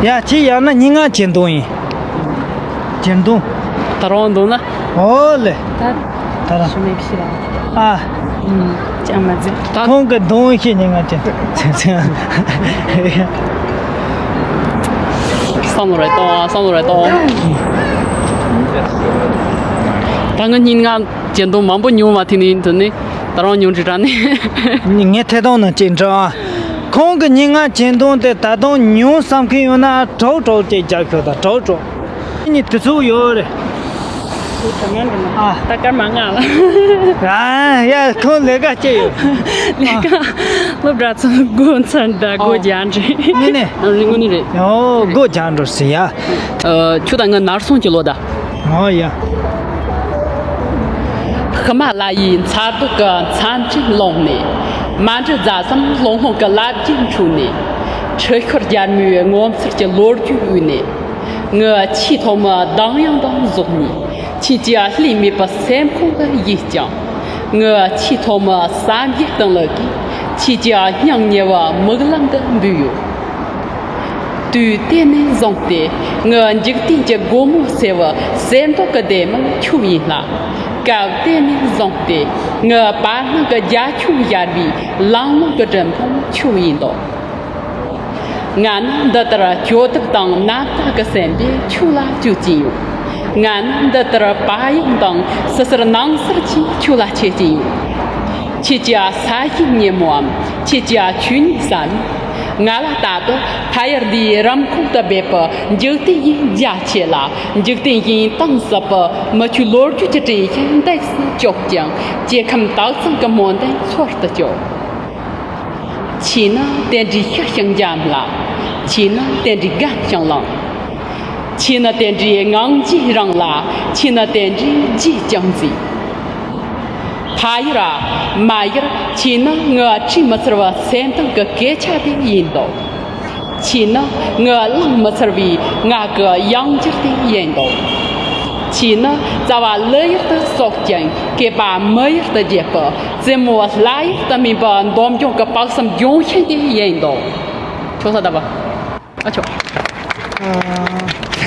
ཡ། ཅི་ཡང་ན་སྙན་ངག་གཅེས་འདོང་ཡིན། གཅེས་འདོང་། ད་རུང་འདོང་ན། ཨོ་ལེ། ད། ད་རུང་། ཤི་མེད་ཤི་ར། ཨ། ཨུམ། ཅང་མ་ཟད། ད་ཁོང་གི་འདོང་ཤེས་སྙན་ངག་གཅེས་འདོང་། བསམ་བློ་རེ་གཏོང་། བསམ་བློ་རེ་གཏོང་། ད་ངའི་སྙན་ངག་གཅེས་འདོང་མང་པོ་ཉུང་བ་དེ་ནི་དེ་ནི་ད་རུང་ཉུང་དྲི་དྲ་ནི། ངས་ཐད་གཏོང་ནང་ཅིག་འདྲི་ཨ། ཁོང་གི་སྙན་ངག་གཅེས་འདོང་དེ་ད་དུང་ཉུང་བསམ་མཁན་ཡོད་ན་གྲོགས་གྲོགས་ཅིག་རྒྱབ་ཤོག་དང་གྲོགས་གྲོགས། ཉིད་དུ་ཚུགས་ཡོད་རེད། ཨ། ད་སྐར་མ་ལྔ་ལ། ཨ། ཡ། ཁོང་ལས་ཀ་ཅི་ཡོད། ལས་ཀ་སློབ་གྲྭ་ཚང་སྒོ་འཚར་ད་སྒོ་རྒྱག་འདྲི། དངོས་གནས། ཨ། དངོས་གནས་རེད། ཨོ། སྒོ་རྒྱག་འགྲོ་ཟེར་ཡ། ཨ། ཁྱོད་དང་ང་ནར་སོང་གི་ལོ་ད། ཨོ་ཡ། ཧི་མ་ལ་ཡའི་མཚར་སྡུག་གི་མཚམས་ཀྱི་ཀློང་ནས། མ་འདྲིས་རྫ་གསུམ་ཀླུང་ལྷོ་གི་ལ་རྒྱའི་ཁྲོད་ནས། འཁྲུལ་ཤོར་རྒྱལ་མོའི་ངོ་མཚར་གྱི་ལོ་རྒྱུས་དབུས་ནས། ངའི་ཆེས་ཐོག་མའི་གདངས་དབྱངས་དང་གཟུགས་བརྙན། ཁྱེད་ཀྱི་ལྷད་མེད་པའི་སེམས་ཁོང་གི་ཡིད་རྐྱང་། ངའི་ཆེས་ཐོག་མའི་བསམ་ཡས་གཏིང་ལུགས་ཀྱི། ཁྱེད་ཀྱི་སྙིང་ཉེ་བའི་མིག་ལམ་དུ་འབུས་ཡོད། དུས་དེ་ནས་བཟུང་སྟེ་ངའི་འཇིག་རྟེན་གྱི་སྒོ་མོ་ཟེར་བའི་གསེར་མདོག་གི་ལྡེ་མིག་ཁྱོད་ཡིན་ལ། སྐབས་དེ་ནས་བཟུང་སྟེ་ངའི་བར་སྣང་གི་རྒྱ་ཁྱོན་བཞར་བའི་ལང་ལོང་གི་སྒྲུང་ཐུང་ཁྱོད་ཡིན་འདུག་ང་ནི་འདི་ལྟར་སྐྱོ་དེབ་དང་རྣམ་དག་གི་སེམས་པས་ཁྱོད་ལ་བཅོལ་གྱིན་ཡོད། ང་ནི་འདི་ལྟར་བག་ཡངས་དང་སི་སིར་སྣང་སེར་གྱིས་ཁྱོད་ལ་ཆས་ཀྱིན་ཡོད། ཁྱེད་ཀྱི་ས་གཞི་སྙེ་མོའམ། ཁྱེད་ཀྱི་ཆོས་ཉིད་ས་ནི། ང་ལ་ལྟ་དུ་ཕ་ཡུལ་འདིའི་རམ་ཁོག་ཏུ་སྦས་པའི་འཇིག་རྟེན་བཞིན་རྒྱ་ཆེ་ལ། འཇིག་རྟེན་བཞིན་གཏིང་ཟབ་པའི་མི་ཆོས་ལོ་རྒྱུས་ཀྱི་དྲན་ཤིང་འདེགས་སུ་སྐྱོབ་ཅིང་། སྐྱེ་ཁམས་དྭངས་གཙང་གི་སྨོན་འདུན་འཚོལ་དུ་སྐྱོབ། ཁྱེད་ནི་དེ་འདྲའི་ཤ་ཞིང་འཇམ་ལ། ཁྱེད་ནི་དེ་འདྲའི་རྒན་ཞིང་ལངས། ཁྱེད་ནི་དེ་འདྲའི་ངང་རྒྱུད་རིང་ལ། ཁྱེད་ནི་དེ་འདྲའི་རྒྱུད་ཅིང་མཛེས། ཕ་ཡུལ་ར་མ་ཡུལ། ཁྱེད་ནི་ངའི་བྲིས་མི་ཚར་བའི་སེམས་གཏིང་གི་སྐད་ཆ་དེ་ཡིན་དོ། ཁྱེད་ནི་ངའི་གླེང་མི་ཚར་བའི་ངག་གི་ཡང་འགྱུར་དེ་ཡིན་དོ། ཁྱེད་ནི་རྩ་བ་ལུ་ཡུལ་དུ་གསོག་ཅིང་། སྐེད་པ་མི་ཡུལ་དུ་རྒྱས་པའི་རྩེ་མོ་ལྷ་ཡུལ་དུ་སྨིན་པའི་འདོམ་གྱོང་གི་དཔག་བསམ་ལྗོན་ཤིང་དེ་ཡིན་དོ། ཆོག་ས་ད་བ། ཨ་ཆོག་ཨ།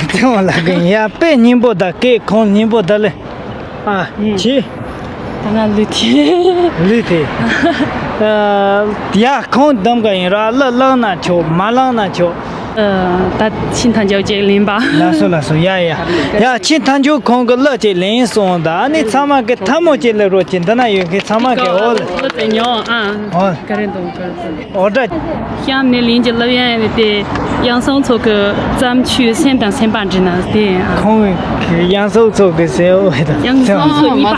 ཚེ་དབང་ལགས་ཀྱིས་ཡ་དཔེ་སྙན་པོ་དང་སྐད་ཁོང་སྙན་པོ་དང་ལས། ཨ། ཨུམ། ཆི། ད་ང་ལུས་ཐེ། ལུས་ཐེ། ཨ། ཡ་ཁོང་གདམ་ག་ཡིན་ར་གླུ་བླངས་ན་ཆོག་མ་བླངས་ན་ཆོག་ཨ། ད་ཕྱི་མཐའ་འཇོག་ཅིག་ལེན་པ། ལགས་སོ་ལགས་སོ། ཡ་ཡ། ཡ་ཕྱི་མཐའ་འཇོག་ཁོང་གི་གླུ་ཅིག་ལེན་སོང་ད་ཨ་ནི་ཚང་མ་གི་ཐལ་མོ་ཅིག་ལ་རོགས་ཀྱི་འདི་ན་ཡོད་མཁན་ཚང་མ་གི་འོ་ལ། གླུ་དེ་ཉོ་ཨ། འོ། ག་རེ་འདུག་ག་རེ་འདུག་འོ་ད། གཤམ་ནས་ལན་གྱི་སློབ་ཡོན་དེ་ཡང་སོང་ཚོ་གི་བརྩམས་ཆོས་སེམས་དང་སེམས་པ་འདྲི་ན་དེ། ཁོང་ཡང་སོང་ཚོ་གི་སེམས་འོ་ད། ཡང་སོང་ཚོ་གཉིས་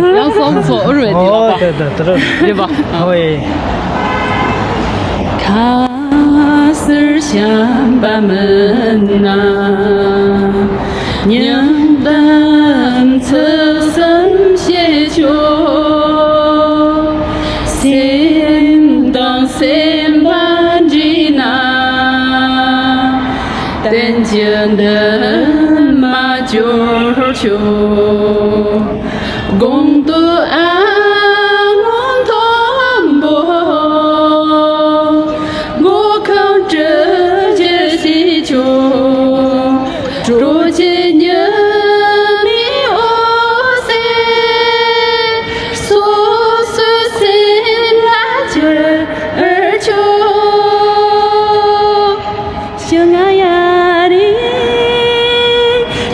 པ། ཡང་སོང་ཚོ་ཨུར་བའི་དེ་ཨོ་ལགས་པ། ད་ད་ད་རོ། རེད་པ། ཨོ་ཡེ། ཁ་ཟུར་བྱམས་པ་མིན་ན། སྙིང་གཏམ་ཚིག་གསུམ་བཤད་ཆོག་སེམས་དང་སེམས་པ་འདྲིས་ན། བསྟན་བཅོས་འདི་མ་འབྱོར་ཆོག་གོང་དུ་ཨ་སྔོན་མཐོན་པོ། སྒོ་ཁང་གྲུ་བཞི་ཞིག་ཆོག་གྲོགས་ཀྱི་ཉི་མའི་འོད་ཟེར། སོ་སོའི་སེམས་ལ་འགྱུར་ཆོག་ཞུ་ང་ཡ་རེ།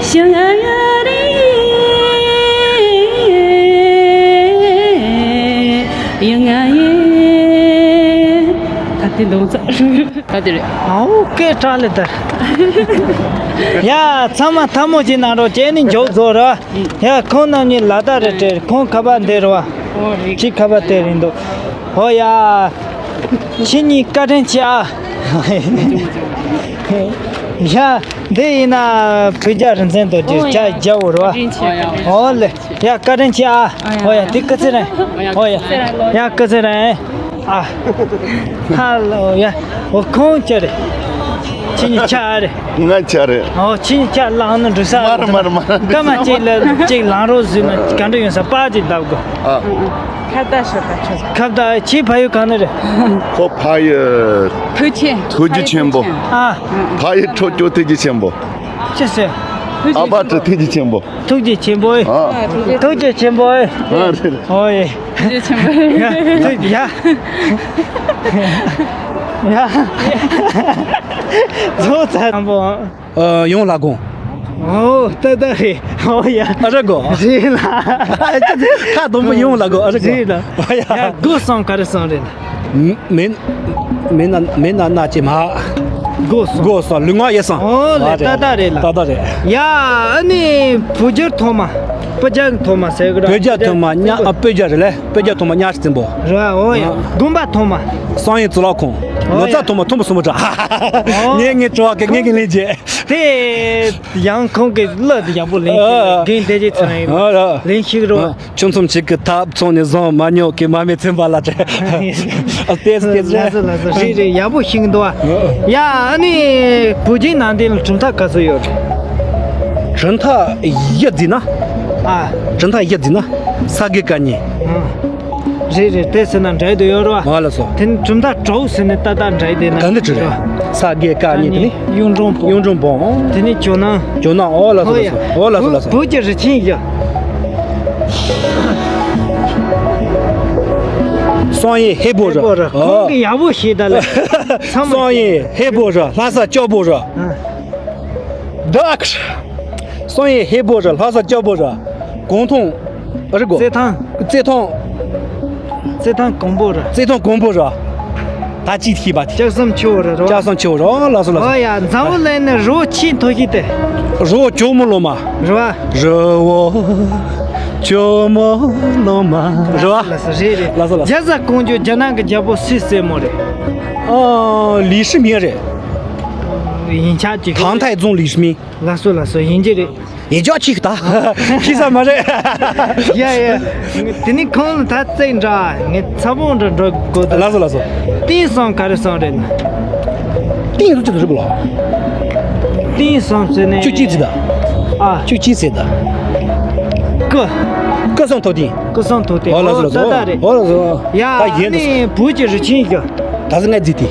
ཞུ་ང་ཡ་རེ། ཡ་ང་ཡེ། ད་དེ་འདོང་ཚ། ད་དེ་རེད། ཨའོ་སྐད་གྲགས་ལས་དར། ཡ་ཚང་མ་ཐལ་མོ་ཅིག་གནང་རོགས། ཁྱེད་ནི་མགྱོགས་རྫོགས་ར། ཡ་ཁོང་རྣམ་གཉིས་ལ་དར་རེ་སྤྲད། ཁོང་ཁ་པར་འདི་རུ་བ། ཨོ་རེད། ཅིག་ཁ་པར་དེ་རིང་འདུག་ཨོ་ཡ། ཁྱེད་གཉིས་བཀའ་དྲིན་ཆེ་ཨ། ཡ་འདི་ཡིན་ན་བོད་རྒྱ་རིག་འཛིན་དང་རྒྱུ་ཆ་རྒྱ་བོ་རུ་བ། བཀའ་དྲིན་ཆེ། ཨོ་ལེ། ཡ་བཀའ་དྲིན་ཆེ་ཨ། ཨོ་ཡ་དེ་སྐུ་ཚེ་རིང་། ཨོ་ཡ། ཡ་སྐུ་ཚེ་རིང་། ཨ། ཧ་ལོ་ཡ། འོ་ཁོང་ཆ་རེད། ཁྱེད་གཉིས་ཆ་རེད། ང་ཆ་རེད། ཨོ་ཁྱེད་གཉིས་ཆ་ལ་ཨ་ནི་འགྲོ་ས་མར་མར་མར། སྐར་མ་གཅིག་ལ་གཅིག་ལངས་རོགས་ཟེར་ན་ག་འདྲ་ཡོང་ས་པ་གཅིག་བརྡབ་དགོས། ཨ། ཁ་བརྡ་ཤོད་པ་ཁྱོད། ཁ་བརྡ་ཁྱེད་ཕ་ཡུལ་ག་ནས་རེད། ཁོ་ཕ་ཡུལ། ཐུགས་རྗེ། ཐུགས་རྗེ་ཆེན་པོ། ཨ། ཕ་ཡུལ་ཁྲོ་སྐྱོ་ཐུགས་རྗེ་ཆེན་པོ། ཅི་ཟེར། ཨ་ཕ་ཁྲོ་ཐུགས་རྗེ་ཆེན་པོ། ཐུགས་རྗེ་ཆེན་པོ་ཨེ། ཨ། ཐུགས་རྗེ་ཆེན་པོ་ཨེ། ཨ་རེད། ཨོ་ཡེ། ཐུགས་རྗེ་ཆེན་པོ་ཨེ། ཡ། ཡ། ཡ། ཚོ་ཚ་དང་པོ། ཨ། ཡོང་ལ་དགོངས། ཨོ་ད་ད་རེད། ཨོ་ཡ། ཨ་རེད་གོ། རེད་ལ། ཁ་དང་པོ་ཡོང་ལ་དགོངས། ཨ་རེད་གོ། རེད་ལ། ཨོ་ཡ། ཡ་སྒོ་གསུམ་ག་རེ་གསུམ་རེད་ལ། མེད། མེད་ན་མེད་ན་ན་ཅེ་མ། སྒོ་གསུམ། སྒོ་གསུམ་ལུས་ངག་ཡིད་གསུམ། ཨོ་ལེ། ཨ་ད་ད་རེད་ལ། ད་ད་རེད། ཡ་ཨ་ནི་བོད་རྒྱལ་ཐོག་མ། སྤུ་རྒྱལ་ཐོག་མ་ཟེར་གི་ར། བོད་རྒྱལ་ཐོག་མ་ཉ་ཨ་སྤུ་རྒྱལ་རེད་ལེ། སྤུ་རྒྱལ་ཐོག་མ་གཉའ་ཤིང་བཙན་པོ། ར་ཨོ་ཡ། ཨ། དགོན་པ་ཐོག་མ། བསམ་ཡས་གཙུག་ལག་ཁང་། ཨོ་ཡ། ལོ་ཙཱ་ཐོག་མ་ཐུམ་པ་སུམ་པ་བྲག་ཨོ། ངས་ངས་དྲི་བ་གི་ངས་ངས་ལན་བརྗེད། དེ་ཡང་ཁོང་གི་གླུ་དེ་ཡག་པོ་ལེན་ཤེས། ཨ། རྒན་བདེ་རྒྱས་ཚང་ཡིན། ཨ། ལེན་ཤེས་རོ། ཨ། ཆུང་ཚོམ་ཞིག་གི་ཐབ་ཚང་ནས་བཟུང་མ་ཉོ་གི་མ་མེད་ཚན་པ་ལ་དྲན། ཨ་ལྟས་ལྟས་ལ་སོ་ལ་སོ་རེད་རེད། ཡག་པོ་ཤེས་ཀྱི་འདུག་ཨ། ཡ་ཨ་ནི་བོད་བརྒྱུད་ནང་བསྟན་ལ་གྲུབ་མཐའ་ག་ཚོད་ཡོད་རེད། གྲུབ་མཐའ་བཞི་བརྩིས་ན། ཨ། གྲུབ་མཐའ་བཞི་བརྩིས་ན། ས་དགེ་བཀའ་རྙིང་། ཨ། རེད་རེད། དེ་ཟེར་ན་འདྲ་ཡི་དུ་ཡོད་རེད་བ། ཨོ་ལགས་སོ། དེ་ནི་གྲུབ་མཐའ་དྲུག་ཟེར་ནས་ཏག་ཏག་འདྲ་ཡི་དེ་ན། ག་འདི་བྲིས་རེད། ས་དགེ་བཀའ་རྙིང་། དེ་ནི་གཡུང་དྲུང་བོན། གཡུང་དྲུང་བོན། དེ་ནི་ཇོ་ནང་། ཇོ་ནང་། ཨོ་ལགས་སོ། ཨོ་ཡ། ལགས་སོ། ཨོ་ལགས་སོ་ལགས་སོ། བོད་ཀྱི་རིག་ཆེན་བཞི། བསམ་ཡས་ཧས་པོ་རི། ཧས་པོ་རི། ཨོ། ཁོང་གིས་ཡག་པོ་ཤེས་ད་ལ། བསམ་ཡས་ཧས་པོ་རི། ལྷ་ས་ལྕགས་པོ་རི། ཨ། ད། བསམ་ཡས་ཧས་པོ་རི། ལྷ་ས་ལྕགས་པོ་རི། གུང་ཐང་། ཨ་རི་གོ། རྩེ་ཐང་། རྩེ་ཐང་། རྩེད་ཐང་གོང་པོ་ར། རྩེད་ཐང་གོང་པོ་ར། ད་ཅིག་ཐིག་པ་དེ། ལྕགས་ཟམ་ཆེ་བོ་ར་རོ། ལྕགས་ཟམ་ཆེ་བོ་ར། ཨོ་ལགས་སོ་ལགས་སོ། ཨོ་ཡ། འཛམ་བུ་གླིང་ནས་རི་བོ་ཆེས་མཐོ་ཤོས་དེ། རི་བོ་ཇོ་མོ་གླང་མ། རེད་བ། རི་བོ་ཇོ་མོ་གླང་མ། རེད་བ། ལགས་སོ་རེད་རེད། ལགས་སོ་ལགས་སོ། རྒྱ་བཟའ་ཀོང་ཇོ་རྒྱ་ནག་གི་རྒྱལ་པོ་སུའི་སྲས་མོ་རེད། ཨ། ལི་ཧྲི་མིན་རེད། ཡིན་ཆ་ཅིག་ཐང་ཐའི་རྫོང་ལི་ཧྲི་མིན། ལགས་སོ་ལགས་སོ། ཡིན་གྱི་རེད། ཡིན་ཆ་ཅིག་ད། ཤེས་ས་མ་རེད། ཡ་ཡ། དེ་ནི་ཁོང་ལ་ད་རྩེད་འདྲ་ངས་ཚ་བོང་འདྲ་འགྲོ་དགོས་ད། ལགས་སོ་ལགས་སོ། ཏིང་སོང་ག་རེ་སོང་རེད་ན། ཏིང་སོང་ཅི་ལ་རིག་ལ། ཏིང་སོང་ཟེར་ནས། ཁྱོད་ཅི་ཟེར་ད། ཨ། ཁྱོད་ཅི་ཟེར་ད། ཀུ། ཀུ་སོང་ཐོ་ཏིང་། ཀུ་སོང་ཐོ་ཏིང་། ཨོ་ལགས་སོ་ལགས་སོ། ཨོ་ད་ད་རེད། ཨོ་ལགས་སོ། ཡ། ད་ཡིན་ནི་བུ་གྱི་རུ་ཆེན་གྱི། ད་ཟེར་ང་རྫི་ཏི།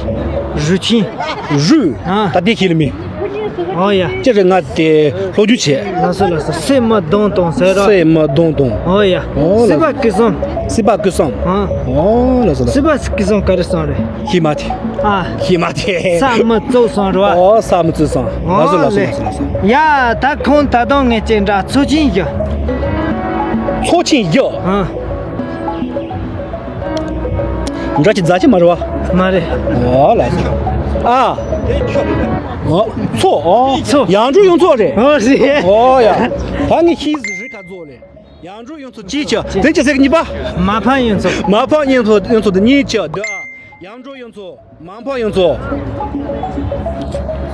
རུ་ཆེན། རུ། ཨ། ད་དེ་ཁྱེད་ལ་མིན། ཨོ་ཡ། ཅི་རེད་ང་དེ་ལྷོ་རྒྱུ་བྱས། ལགས་སོ་ལགས་སོ། སྲས་མོ་གདོང་དང་ཟེར་རོ། སྲས་མོ་གདོང་དང་། ཨོ་ཡ། ཨོ་སྲིད་པ་ལགས། སྐུ་གསུམ། སྲིད་པ་སྐུ་གསུམ། ཨ། ཨོ་ལགས་སོ་ལགས། སྲིད་པ་སྐུ་གསུམ་ག་རེ་སོང་རེད། ཤེས་མ་ཐེ། ཨ། ཤེས་མ་ཐེ། ས་མི་གཙོ་སོང་རོ། ཨོ་ས་མི་གཙོ་སོང་། ལགས་སོ་ལགས་སོ་ལགས་སོ་ལགས་སོ། ཡ་ད་ཁོང་ད་དུང་ངས་ཅི་འདྲ་ཚོ་ཆེན་བཞི། ཚོ་ཆེན་བཞི། ཨ། འདྲ་ཅི་རྫ་ཅི་མ་རེད་བ། མ་རེད། ཨོ་ལགས་སོ། ཨ། ཨོ། ཚོ། ཨོ། ཚོ། ཡང་འགྲོ་ཡོང་ཚོ་རེད། ཨོ་རེད། ཨོ་ཡ། ད་ངས་ཤེས་རི་ཁ་རྫོགས་ལེ། ཡང་འགྲོ་ཡོང་ཚོ་ཅི་ཆ་དེ་ཅི་ཟེར་གཉིས་པ། མ་ཕམ་ཡོང་ཚོ། མ་ཕམ་ཡོང་ཚོ་ཡོང་ཚོ་དེ་གཉིས་ཆ་དུ། ཡང་འགྲོ་ཡོང་ཚོ། མ་ཕམ་ཡོང་ཚོ།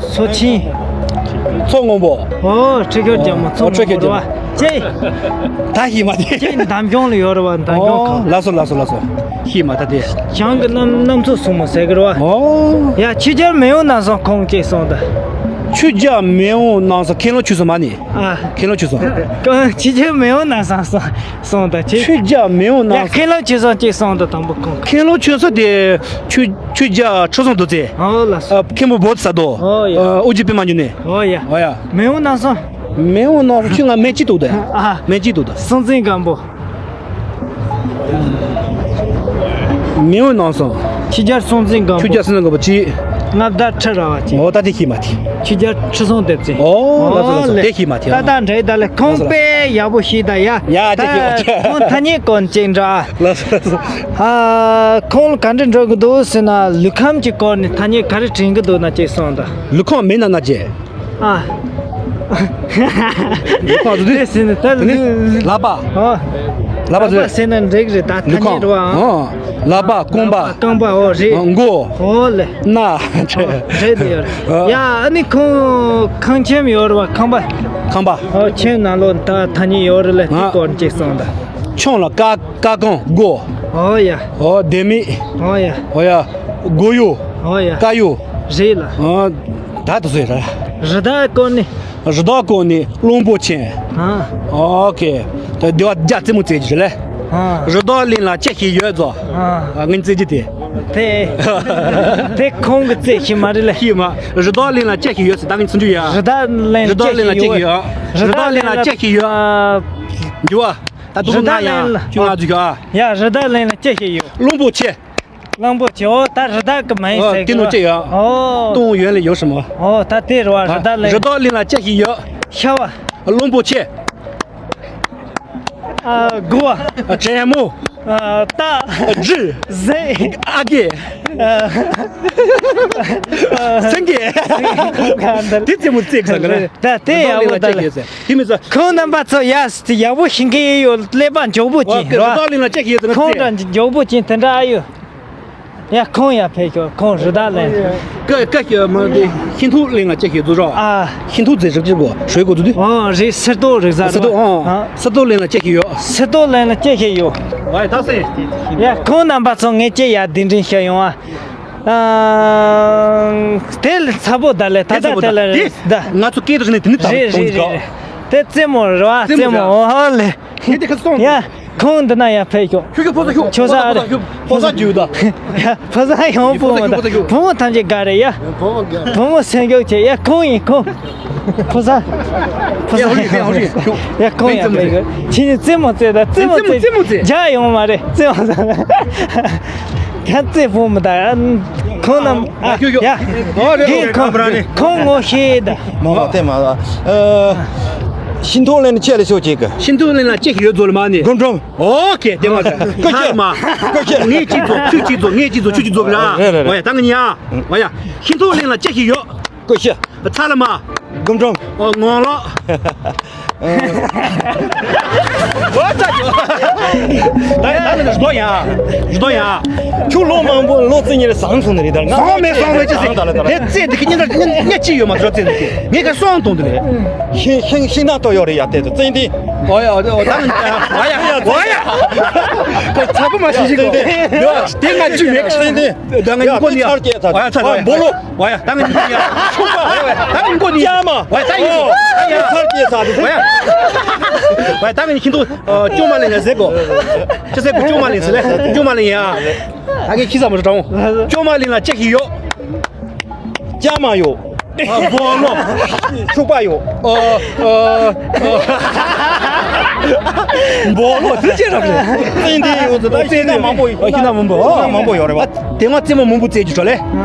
མཚོ་ཆེན། མཚོ་སྔོན་པོ། ཨོ་ཁྲི་ཁྱོད་རྒྱ་མོ་མཚོ་ཨོ་ཁྲི་ཁྱོད་རྒྱ་མོ། ཅེ། ད་ཤི་མ་དེ། ཅེ་འདམ་སྐྱོང་ལ་ཡོད་ར་བ་འདམ་སྐྱོང་ཨོ་ཁང་། ལགས་སོ་ལགས་སོ་ལགས་སོ། ཤི་མ་ད་དེ། བྱང་གི་གནམ་གནམ་མཚོ་སྲུང་མོ་ཟེར་གི་ར་བ། ཨོ། ཡ་ཕྱི་རྒྱལ་མེས་དབོན་རྣམ་གསུམ་ཁོང་སྐྱེས་སོང་ད། ཕྱི་རྒྱལ་མེས་དབོན་རྣམ་གསུམ་ཁས་ལོ་ཆུ་སོ་མ་ནི། ཨ། ཁས་ལོ་ཆུ་སོ། ཕྱི་རྒྱལ་མེས་དབོན་རྣམ་གསུམ་སོང་། སོང་དང་ཅི། ཆོས་རྒྱལ་མེས་དབོན་ཡ་རྣམ་ཁས་ལོ་ཆེ་སོང་ཅིག་སོང་དང་དང་པོ་ཁོང་། ཁས་ལོ་ཆེ་སོང་དེ་ཆོས་ཆོས་རྒྱལ་ཁྲི་སྲོང་རྡོ་རྗེ། ཨོ་ལགས་སོ། ཨ། མཁན་པོ་བོ་དྷི་ས་ཏྭ། ཨོ་ཡ། ཨ། ཨོ་རྒྱན་པད་མ་འབྱུང་གནས། ཨོ་ཡ། ཨོ་ཡ། མེས་དབོན་རྣམ་གསུམ། མེས་དབོན་རྣམ་གསུམ་ཆོས་ང་མེ་གཅིག་འདུག་དེ། ཨ། མེ་གཅིག་འདུག་དེ། སྲོང་བཙན་སྒམ་པོ། མེས་དབོན་རྣམ་གསུམ། ཆོས་རྒྱལ་སྲོང་བཙན་སྒམ་པོ། ཆོས་རྒྱལ་སྲོང་བཙན་སྒམ་པོ་གཅིག་མངའ་བདག་ཁྲི་རལ་པ་ཅན། ཨོ་ད་དེ་ཤེས་མ་ཐེ། ཆོས་རྒྱལ་ཁྲི་སྲོང་ལྡེ་བཙན། ཨོ་ལགས་སོ་ལགས་སོ། ཨོ་དེ་ཤེས་མ་ཐེ། ད་ད་འདྲེ་ད་ལས་ཁོང་དཔེ་ཡག་པོ་ཤེས་ད་ཡ། ཡ་དེ་ཤེས་མ་ཐེ། ཁོང་ཐ་སྙད་སྐོར་ཅིག་འདྲ། ལགས་སོ་ལགས་སོ། ཨ། ཁོང་ག་འདྲ་འགྲོ་གི་འདུག་ཟེར་ན་ལུས་ཁམས་ཀྱི་སྐོར་ནས་ཐ་སྙད་ག་རེ་དྲན་གི་འདུག་ན་ཅིག་གསུངས་དང་། ལུས་ཁམས་མེད་ན་ན་ཅེ། ཨ། ལུས་ཁམས་ཟེར་ནས་ད་ལུས། ལག་པ། ཨ། ལག་པ་ཟེར། ཟེར་ན་འགྲིག་རེད་ད་ཐ་སྙད་རེད་བ། ཨ། ལག་པ་རྐང་པ། རྐང་པ་ཨོ་རེད། མགོ། ཨོ་ལེ། སྣ། རེད་ཡོད། ཡ་ཨ་ནི་ཁོང་ཁང་ཁྱིམ་ཡོད་རེད་བ་ཁང་པ། ཁང་པ། ཨོ་ཁྱིམ་ནང་ལོགས་ད་ཐ་སྙད་ཡོད་རེད་ལེ་དེ་སྐོར་ཅིག་གསུངས་དང་། ཁྱིམ་ལ་ཀ་ཀ་རྐང་སྒོ། ཨོ་ཡ། ཨོ་ལྡེ་མིག་ཨོ་ཡ། ཨོ་ཡ། སྒོ་ཡོ། ཨོ་ཡ། ཀ་ཡོ། རེད་ལ། ཨོ། ད་དུ་ཟེར་ར། རི་དྭགས་སྐོར་ནི། རི་དྭགས་སྐོར་ནི་གླང་པོ་ཆེ། ཨ། ཨོ་ཁེ། ད་དེ་བ་རྒྱ་རྩེད་མོ་རྩེད་རྒྱུ་རེད་ལེ། ཨ། རི་དྭགས་གླིང་ལ་ཅི་ཞིག་ཡོད་ཟོ། ཨ། ཨ་ངན་རྩེད་རྒྱུ་དེ། དེ། དེ་ཁོང་གི་རྩེད་ཤི་མ་རེད་ལེ། ཤི་མ། རི་དྭགས་གླིང་ལ་ཅི་ཞིག་ཡོད་ཟེར་ད་ངན་ཚུན་ཆུ་ཡ། རི་དྭགས་གླིང་རི་དྭགས་གླིང་ལ་ཅི་ཞིག་ཡོད། རི་དྭགས་གླིང་ལ་ཅི་ཞིག་ཡོད། ཨ། འགྱུར་བ། ད་དུ་རི་དྭགས་ན་ཡང་གླིང་ལ་ཁྱོད་ང་ཚོ་ཤོག་ཨ། ཡ་རི་དྭགས་གླིང་ལ་ཅི་ཞིག་ཡོད། གླང་པོ་ཆེ། གླང་པོ་ཆེ། ཨོ་ད་རི་དྭགས་ཀྱི་མིང་ཨོ་ཟེར་དེ་ནོ་གི་ཅི་ཡོད། ཨོ། ཏུང་ཡོན་ལ་ཡོད་སྲིད་མོ། ཨོ་ད་དེ་རུ་བ་རི་དྭགས་གླིང་། རི་དྭགས་གླིང་ལ་ཅི་ཞིག་ཡོད། ཤ་བ། གླང་པོ་ཆེ། ཨ་དགུ་བ། ཨ་དྲེད་མོ། ཨ་རྟ། ཨ་ཇི། གཟིག་ཨ་གེ། ཨ་སེང་གེ། དེ་རྩེད་མོ་རྩེ་གི་ས་ག་ལ། ད་དེ་ཡག་པོ་ད་ལ། དེ་མི་ཚོ། ཁོང་རྣམ་པ་ཚོ་ཡ་ཡག་པོ་ཤེས་ཀྱི་ཡོད། ཀླད་པ་མགྱོགས་པོ་ཅིག་རེད་བ། རི་དྭགས་གླིང་ལ་ཅི་ཞིག་ཡོད་ཟེར་ན་ཁོང་རྩེ། འདྲ་མགྱོགས་པོ་ཅིག་དེ་འདྲ་ཨ་ཡོད། ཡ་ཁོང་ཡ་ཕེབས་ཤོག་ཁོང་རི་དྭགས་གླིང་། ཀ་ཀ་ཞིག་མ་དེ་ཤིང་ཐུག་གླིང་ལ་ཅི་ཞིག་འཛུགས་རོགས། ཨ། ཤིང་ཐུག་རྫས་རིགས་གཅིག་པོ་ཞོལ་གོ་འཛུགས་དུས། ཨོ་རི་སེར་ཏོ་རིགས་ཟ་སེར་ཏོ་རོགས། ཨང་། ཨ། སེར་ཏོ་གླིང་ལ་ཅི་ཞིག་ཡོད། སེར་ཏོ་གླིང་ལ་ཅི་ཞིག་ཡོད། ཨ་ད་སེ། ཡ་ཁོང་རྣམ་པ་ཚོ་ངས་ཅི་ཡ་གདན་འདྲེན་བྱས་ཡོང་ཨ། ཨ། དེ་ལ་ཚ་པོ་ད་ལས་ད་ད་དེ་ལ་རེད་ད། ང་ཚོ་སྐད་དུ་ཟིན་ནས་དེ་ནི་ད་རེད་རེད་རེད། དེ་རྩེད་མོ་རེད་བ་རྩེད་མོ་ཨོ་ཧ་ལེ། ངས་དེ་ཁ་སོང་། ཡ། ཁོང་འདི་ན་ཡར་ཕེབས་ཤོག་ཁྱོད་ཁྱོད་ཕོ་ས་ཁྱོད། ཁྱོད་ས་ཨ་རེ། ཕོ་ས་རྒྱུ་ད། ཡ་ཕོ་ས་ཡང་བུ་མོ་ད། བུ་མོ་ཐམས་ཅད་དགའ་རེད་ཡ། བུ་མོ་སེམས་ཤུགས་ཆེ་ཡ་ཁོང་ཡིན་ཁོང་། ཕོ་ས། ཕོ་ས་ཡ་ཧོ་རི་ཧོ་རི་ཁྱོད། ཡ་ཁོང་ཡ་ཕེབས་ཤོག་ཁྱེད་ནི་རྩེད་མོ་རྩེ་ད་རྩེད་མོ་རྩེ། རྒྱ་ཡོང་མ་རེད་རྩེད་མོ་རྩེ། ཁྱེད་རྩེད་བུ་མོ་ད་ཡ། ཁོང་རྣམས་ཨ་ཡ། ཁྱོད་ཁྱོད། ཨོ་རེད་ཁོང་ཁོང་ངོ་ཤེས་ད། མ་མ་དེ་མ་ལ། ཨ། ཤིང་ཐོག་ལེན་ཆེ་ལ་ཤོག་ཅིག་གི། ཤིང་ཐོག་ལེན་ལ་ཅེ་ཡོད་ཛོ་ལ་མ་ནི། སྒོམ་སྒྲོམ། ཨོ་ཀེ་དེ་མ་ཟ། ཀོ་ཤ། མ། ཀོ་ཤ། ངས་ཅིག་ཛོ་ཁྱོད་ཅིག་ཛོ་ངས་ཅིག་ཛོ་ཁྱོད་ཅིག་ཛོ་ར། རེད་རེད་རེད། ཨོ་ཡ་ད་ང་ཉ། ཨོ་ཡ། ཤིང་ཐོག་ལེན་ལ་ཅེ་ཡོད། ཀོ་ཤ། ཚ་ལ་མ། སྒོམ་སྒྲོམ། ཨོ་ངོ་ལོ། ཨོ་ཙ་ཙ། ད་ཡ་ད་ནི་རྡོ་ཡ། རྡོ་ཡ། ཁྱོད་ལོ་མང་པོ་ལོ་རྩི་ཉེར་བཟང་སོང་ནི་རེད་ད། ང་སོང་མེད་སོང་མེད་ཅི་ཟེར། ད་ལ་ད་ལ། དེ་རྩེ་འདི་གི་ཉིན་ད་ཉ་ཉ་ཅི་ཡོད་མ་རྡོ་རྩེ་འདི་གི་ངས་ཀ་སོང་གཏོང་འདི་རེད། ཤིང་ཤིང་ཤིང་ནགས་ཏོ་ཡོད་རེད་ཡ་དེ་ཚོ་བཙན་ཏི། ཨོ་ཡ་ཨོ་ད་ང་ཨོ་ཡ་ཨོ་ཡ། ཁོ་ཚ་པོ་མ་ཤི་ཤི་གོ། དེ་ང་ཅི་མེད་གི། བཙན་ཏི། ད་ང་ཡ་ཉིན་གོ་ནི་ཡ། ཚར་སྐྱེས་ཚར། ཨོ་ཡ་ཚར། ཨོ་ཡ་འབོ་ལོ། ཝ་ཡ་ད་ང་ཉིན་ཡ། ཆུང་པ། ཝ་ཡ་ད་ང་ཉིན་གོ་ནི་ཡ། ཅག་མ། ཝ་ཡ་ད་ཡིན། ཨོ། ཡ་ཚར་སྐྱེས་ཚར་དུ། ཝ་ཡ། ཝ་ཡ་ད་ང་ཉིན་ཁྱིམ་དུ་ཅོ་མ་ལེན་ཡ་ཟེར་གོ། ཅི་ཟེར་གོ་ཅོ་མ་ལེན་ཟེར་ལེ། ཅོ་མ་ལེན་ཡ། ད་གི་ཁྱི་ཟ་མ་རུ་དྲང་། ཅོ་མ་ལེན་ལ་ཅེ་ཡོད། ཅག་མ་ཡོད། ཨ་འབོ་ལོ། ཕྱུག་པ་ཡོད། ཨ་ཨ། འབོ་ལོ་དེ་ཅི་རབ་རེད། བཙན་ཏི་ཡོད་ཚོ་ད་ཤིང་ནགས་མང་པོ་ཡོད། ཤིང་ནགས་མང་པོ། ཤིང་ནགས་མང་པོ་ཡོད་རེད་བ། དེ་ང་རྩེད་མོ་མང་པོ་རྩེད་རྒྱུ་ཆོག་ལེ།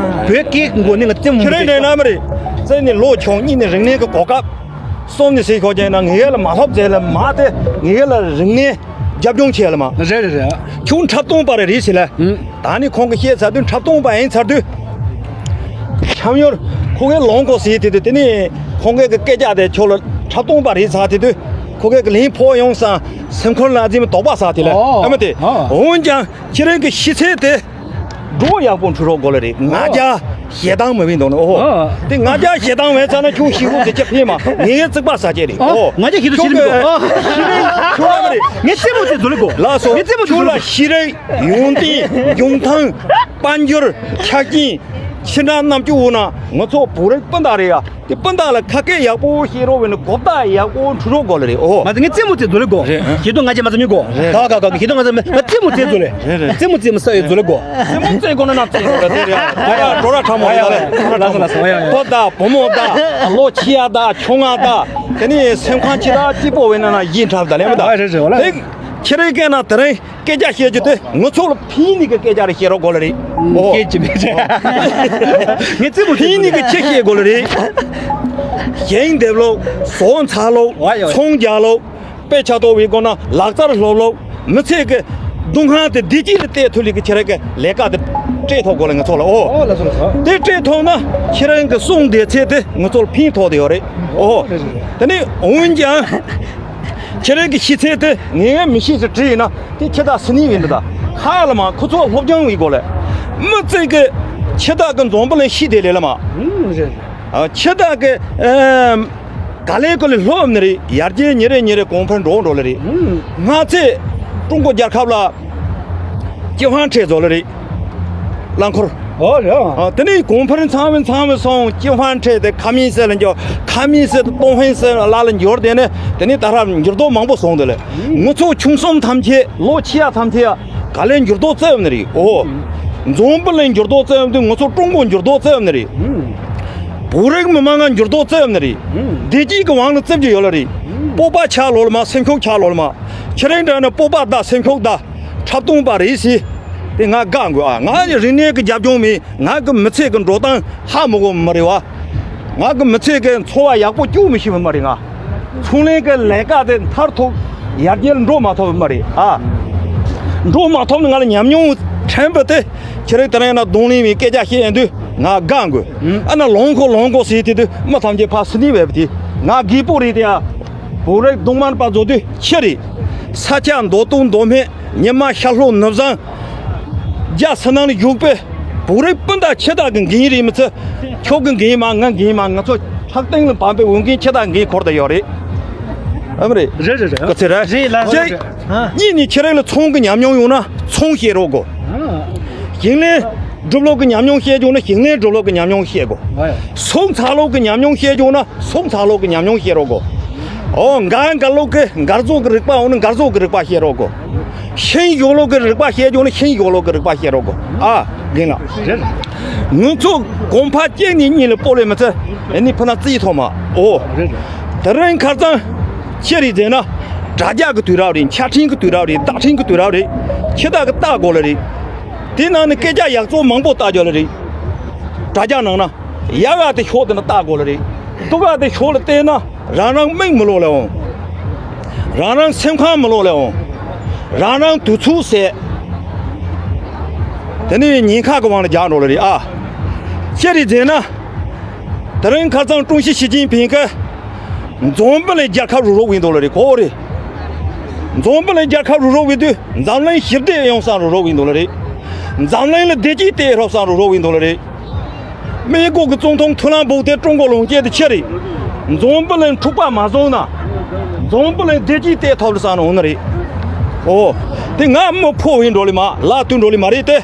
བོད་སྐད་མགོ་ནས་ང་རྩེད་མོ་མང་པོ་རྩེད་རྒྱུ་ཆོག་ཁྱེད་རང་འདྲ་ན་མ་རེད། རྩེད་ནི་ལོ་ཆུང་གཉིས་ནི་རིག་གནས་ཀྱི་གོ་སྐབས། གསུམ་ནི་སྲིད་ཁོ་ཅན་ན་ངེད་ལ་མ་ལྷོབ་ཟེར་ལ་མ་དེ་ངེད་ལ་རིག་གནས་རྒྱབ་ལྗོངས་ཆེ་ལ་མ། རེད་རེད་རེད། ཁྱུང་འཁྲབ་སྟོང་པ་རེ་རེད་ཟེར་ལ། ད་ནི་ཁོང་གི་བཤད་ཚར་དུས་འཁྲབ་སྟོང་པ་ཡིན་ཚར་དུས། འཁྲབ་ཡོར་ཁོ་གའི་ལོང་གོ་ཟེར་དེ་དུས་དེ་ནི་ཁོང་གའི་གི་སྐད་ཆ་དེ་ཁྱོད་ལ་འཁྲབ་སྟོང་པ་རེད་ཚར་དེ་དུས་ཁོ་གའི་གི་ལན་ཕོག་ཡོང་སང་སེམས་འཁོར་ལ་འཛིན་མི་དོགས་པ་ཟ་དེ་ལ། ཨོ། ཨ་མ་དེ། ཨོ། འོན་ཀྱང་ཁྱེད་རང་གི་ཤི་ཚད་དེ་འགྲོ་ཡག་པོ་འཁྲུ་རོགས་དགོས་ལ་རེད། ང་རྒྱལ་ཞེ་སྡང་མི་བིན་འདུག་ནོ། ཨོ། དེ་ང་རྒྱལ་ཞེ་སྡང་བས་ཚར་ན་ཁྱུང་ཤི་བོ་ཟེར་ཅེ་ཕེ་མ་ངེད་ཀྱི་རྩིག་པ་ཟ་ཅེ་རེད། ཨོ། ང་རྒྱལ་ཞེ་སྡང་ཤི་རིག་འདུག་ཁྱུང་གི་ཤི་རིག་ཁྱུང་རེད། ངས་རྩེད་མོ་རྩེ་འཛུལ་ལེ་གོ། ལགས་སོ། ངས་རྩེད་མོ་རྩེ་ཁྱུང་འཛུལ་ལེ། ལ་ཤི་རིག་ཡོང་སྟེང་ཡོང་ཐང་། དཔལ་འབྱོར། ཆ་རྐྱེན། ཕྱི་ནང་རྣམ་དཔྱོད་འོ་ན་ང་ཚོ་བོད་རིགས་སྤུན་ཟླ་རེད་ཡ། དེ་སྤུན་ཟླ་ལ་ཁ་སྐད་ཡག་པོ་བཤད་རོགས་བས་ནི་གོ་བརྡ་ཡག་པོ་འཁྲུ་རོགས་དགོས་ལ་རེད། ཨོ། མ་ཟད་ངས་རྩེད་མོ་རྩེ་འཛུལ་ལེ་གོ། རེད། ཞེ་སྡང་ང་རྒྱལ་མ་ཟ་མི་གོ། རེད། ག་ག་ག་ག་ཞེ་སྡང་ང་ཟ་མི་ང་རྩེད་མོ་རྩེ་འཛུལ་ལེ། རེད་རེད། རྩེད་མོ་རྩེ་མི་ས་ཡོད་འཛུལ་ལེ་གོ། རྩེད་མོ་རྩེ་དགོས་ན་ན་རྩེ་དགོས་ལ་དེ་རེད། ཨ་ཡ་འགྲོ་ར་ཁྲ་མོ་ཡ་ལ། ལ་སོ་ལ་སོ་ཡ་ཡ། ཕོ་ད་བུ་མོ་ད་ལོ་ཆེ་ཡ་ད་ཆུང་ང་ད་དེ་ནི་སེམས་ཁམས་ཆེ་ད་སྐྱིད་པོ་བས་ན་ན་ཡིན་འཁྲབ་ད་ལེ་མི་ད། ཨ་རེད་རེད་ལ། དེ་ཁྱེད་རེ་སྐད་ན་དེ་རིང་སྐད་ཆ་བཤད་རྒྱུ་དེ་ང་ཚོ་ལ་ཕན་ནི་གི་སྐད་ཆ་རེ་བཤད་རོགས་དགོས་ལ་རེད། ཨོ། སྐད་ཅི་མི་བཤད། ངས་རྩེད་མོ་ཕན་ནི་གི་ཆེ་བཤད་དགོས་ལ་རེད། ཞིང་འདེབས་ལོ། ཟོག་འཚོ་ལོ། ཨོ་ཡ་ཡ། ཚོང་རྒྱག་ལོ། དཔེ་ཆ་ཐོག་བའི་སྒོ་ན་ལག་རྩལ་སློབ་ལོ། མི་ཚེ་གི་སྡུག་བསྔལ་དེ་བདེ་སྐྱིད་ལ་གཏད་ཐུབ་ལི་གི་ཁྱེད་རེ་གི་ལས་ཀ་དེ་སྤྲད་ཐོག་དགོས་ལ་ང་ཚོ་ལ། ཨོ། ཨོ་ལ་སོ་ལ་སོ། དེ་སྤྲད་ཐོག་ན་ཁྱེད་རང་གི་གསུང་བདེ་ཚད་དེ་ང་ཚོ་ལ་ཕན་ཐོགས་དེ་ཡོད་རེད། ཨོ། དེ་ནི་འོན་ཀྱང་། ཁྱེད་རང་གི་ཤི་ཚད་དེ་ངས་མི་ཤེས་ཟེར་བྲིས་ཡིན་ན་དེ་ཁྱེད་ད་སུ་ནི་ཡིན་འདི་ད། ཧ་ལ་མ་ཁོ་ཚོ་སློབ་སྦྱོང་ཡིན་དགོས་ལ། མི་ཚེ་གི་ཁྱེད་ད་གི་འཛོམས་པ་ལ་ཤི་དེ་ལས་ལ་མ། ཨ་ཁྱེད་ད་གི་ཨམ། ག་ལེ་གོ་ལེ་སློབ་ནི་རེད། ཡར་རྒྱས་ཉེ་རེ་ཉེ་རེ་གོང་འཕེལ་འགྲོ་འགྲོ་ལེ་རེད། ང་ཚེ་ཀྲུང་གོ་རྒྱལ་ཁབ་ལ་ཅི་ཧྥང་ཁྲེ་ཛོ་ལེ་རེད། རླངས་འཁོར། ཨོ་རེད། ཨ་དེ་ནས་གོང་འཕེལ་ཚང་བའི་ཚང་བའི་སོང་ཅི་ཧྥང་ཁྲེ་དེ་ཁ་མིན་སེ་ལ་འགྱུར། ཁ་མིན་སེ་དེ་ཏོང་ཧྥེན་སེ་ལ་ལ་འགྱུར། དེ་ནས་དེ་ནས་ད་ར་འགྱུར་ལྡོག་མང་པོ་སོང་དེ་ལེ། ང་ཚོ་ཆུང་གསུམ་ཐམས་ཅད་ལོ་ཆེ་ཡ་ཐམས་ཅད་ཡ། ག་ལེ་འགྱུར་ལྡོག་བཙལ་བ་ནི་རེད། ཨོ། འཛོམས་པ་ལ་འགྱུར་ལྡོག་བཙལ་བ་དུས་ང་ཚོ་ཀྲུང་གོ་འགྱུར་ལྡོག་བཙལ་བ་ནི་རེད། བོད་རིགས་མི་མང་ང་འགྱུར་ལྡོག་བཙལ་བ་ནི་རེད། བདེ་སྐྱིད་ཀྱི་དབང་ལ་བཙལ་རྒྱུ་ཡོད་ལ་རེད། སྤོབས་པ་ཆགས་ལོ་ལ་མ། སེམས་ཤུགས་ཆགས་ལོ་ལ་མ། ཁྱེད་རང་འདྲ་ནི་སྤོབས་པ་ད་སེམས་ཤུགས་ད་འཁྲབ་སྟོང་པ་རེད་ཟེར། དེ་ང་དགའ་དགོས་ཨ། ང་རིག་གནས་ཀྱི་རྒྱབ་ལྗོངས་མེད། ང་གི་མི་ཚེ་གི་འགྲོ་སྟངས་ཧ་མི་གོ་མི་རེད་བ། ང་གི་མི་ཚེ་གི་འཚོ་བ་ཡག་པོ་སྐྱོང་མི་ཤེས་པ་མ་རེད་ང་། ཚོང་ལས་ཀྱི་ལས་ཀ་དེ་མཐར་ཐུག་ཡར་རྒྱས་འགྲོ་མ་ཐུབ་པ་མ་རེད་ཨ། འགྲོ་མ་ཐུབ་ནི་ང་ལ་ཉམས་མྱོང་ཕྲན་བུ་དེ་ཁྱེད་རང་དེ་རིང་ན་གདོང་ལེན་བའི་སྐད་ཆ་བཤད་ཡོང་དུས་ང་དགའ་དགོས། ཨ་ན་ལོང་གོ་ལོང་གོ་ཟེར་དུས་དུས་མི་ཐམས་ཅད་ཕར་སུ་ནི་བས་པ་དེ་ང་རྒད་པོ་རེད་དེ་ཨ། བོད་རིགས་གདོང་དམར་པ་བཟོ་དུས་ཁྱེད་རེད། ས་ཆ་མདོ་སྟོང་མདོ་སྨད། ཉི་མ་ཤར་ལྷོ་ནུབ་བྱང་། རྒྱ་སི་ནང་ལ་བཞུགས་པའི་བོད་རིགས་སྤུན་ཟླ་ཁྱེད་དག་གི་འགན་རེད་མི་ཚེ། ཁྱོད་ཀྱི་འགན་མ་ང་འགན་མ་ང་ཚོ་ཕྲག་སྟེང་ལ་བབས་པའི་འོས་འགན་ཁྱེད་དག་འགན་འཁུར་ད་ཡོད་རེད། ཨ་མ་རེད། རེད་རེད་རེད། ག་ཚེ་རེད། རེད་ལ་རེད། གཉིས་ནས་ཁྱེད་རང་ལ་ཚོང་གི་ཉམས་མྱོང་ཡོད་ན་ཚོང་བཤད་རོགས་གོ། ཞིང་ལས་སྒྲུབ་ལོག་གི་ཉམས་མྱོང་བཤད་བྱུང་ན་ཞིང་ལས་སྒྲུབ་ལོག་གི་ཉམས་མྱོང་བཤད་གོ། ཟོག་འཚོ་ལོག་གི་ཉམས་མྱོང་བཤད་བྱུང་ན་ཟོག་འཚོ་ལོག་གི་ཉམས་མྱོང་བཤད་རོགས་གོ། ཨོ་མགར་མགར་ལོག་གི་མགར་ཟོག་གི་རིག་པ་འོང་ན་མགར་ཟོག་གི་རིག་པ་བཤད་རོགས་གོ། ཤིང་གཞོགས་ལོག་གི་རིག་པ་བཤད་བྱུང་ན་ཤིང་གཞོགས་ལོག་གི་རིག་པ་བཤད་རོགས་གོ། ཨ་རྒན་ལགས། ང་ཚོ་གོང་འཕེལ་སྐྱེས་ནས་གཉིད་ལ་སྤོ་ལེ་མི་ཚེ་ཨ་ནི་ཕུ་ན་རྩིས་ཐོག་མ་ཨོ། དེ་རིང་ཁ་རྩང་ཁྱེད་རེད་ཟེར་ན་དྲ་རྒྱ་གི་དུས་རབས་རེད། ཆ་འཕྲིན་གི་དུས་རབས་རེད། བརྡ་འཕྲིན་གི་དུས་རབས་རེད། ཁྱེད་དག་གི་ལྟ་དགོས་ལེ་རེད། དེ་ནང་ནས་སྐད་ཆ་ཡག་བཙོག་མང་པོ་ལྟ་རྒྱུ་ལེ་རེད། དྲ་རྒྱ་ནང་ན་ཡག་ག་དེ་ཤོག་དེ་ན་ལྟ་དགོས་ལེ་རེད། སྡུག་ག་དེ་ཤོག་ལ་བལྟས་ན་རང་རང་མིག་མི་ལོག་ལེ་འོང་། རང་རང་སེམས་ཁམས་མི་ལོག་ལས་འོང་། རང་རང་དུས་ཚོད་ཟད། དེ་ནས་ཉེན་ཁ་གི་དབང་ལ་རྒྱག་འགྲོ་ལ་རེད་ཨ། ཅི་རེད་ཟེར་ན། དེ་རིང་ཁ་སང་ཀྲུང་ཞི་ཞི་ཅིན་ཕིང་གིས་འཛམ་བུ་གླིང་རྒྱལ་ཁབ་རུ་རོགས་ཡིན་འདུག་ལ་རེད་གོ་རེད། འཛམ་བུ་གླིང་རྒྱལ་ཁབ་རུ་རོགས་ཡིན་དུས་འཛམ་གླིང་ཞི་བདེ་ཡོང་ས་རུ་རོགས་ཡིན་འདུག་ལ་རེད། འཛམ་གླིང་ལ་བདེ་སྐྱིད་སྟེར་ཐུབ་ས་རུ་རོགས་ཡིན་འདུག་ལ་རེད། 美国གི་总统特朗普དེ་ཀྲུང་གོ་ལ་འོང་སྐད་དེ་ཆི་རེད། འཛམ་བུ་གླིང་འཁྲུག་པ་མ་བཟོ་ན། འཛམ་བུ་གླིང་བདེ་སྐྱིད་སྟེར་ཐུབ་ལ་བསམ་ནས་འོང་ནི་རེད། ཨོ། དེ་ང་མི་ཕོ་བའི་འགྲོ་ལེ་མ་ལ་དུ་འགྲོ་ལེ་མ་རེད་དེ།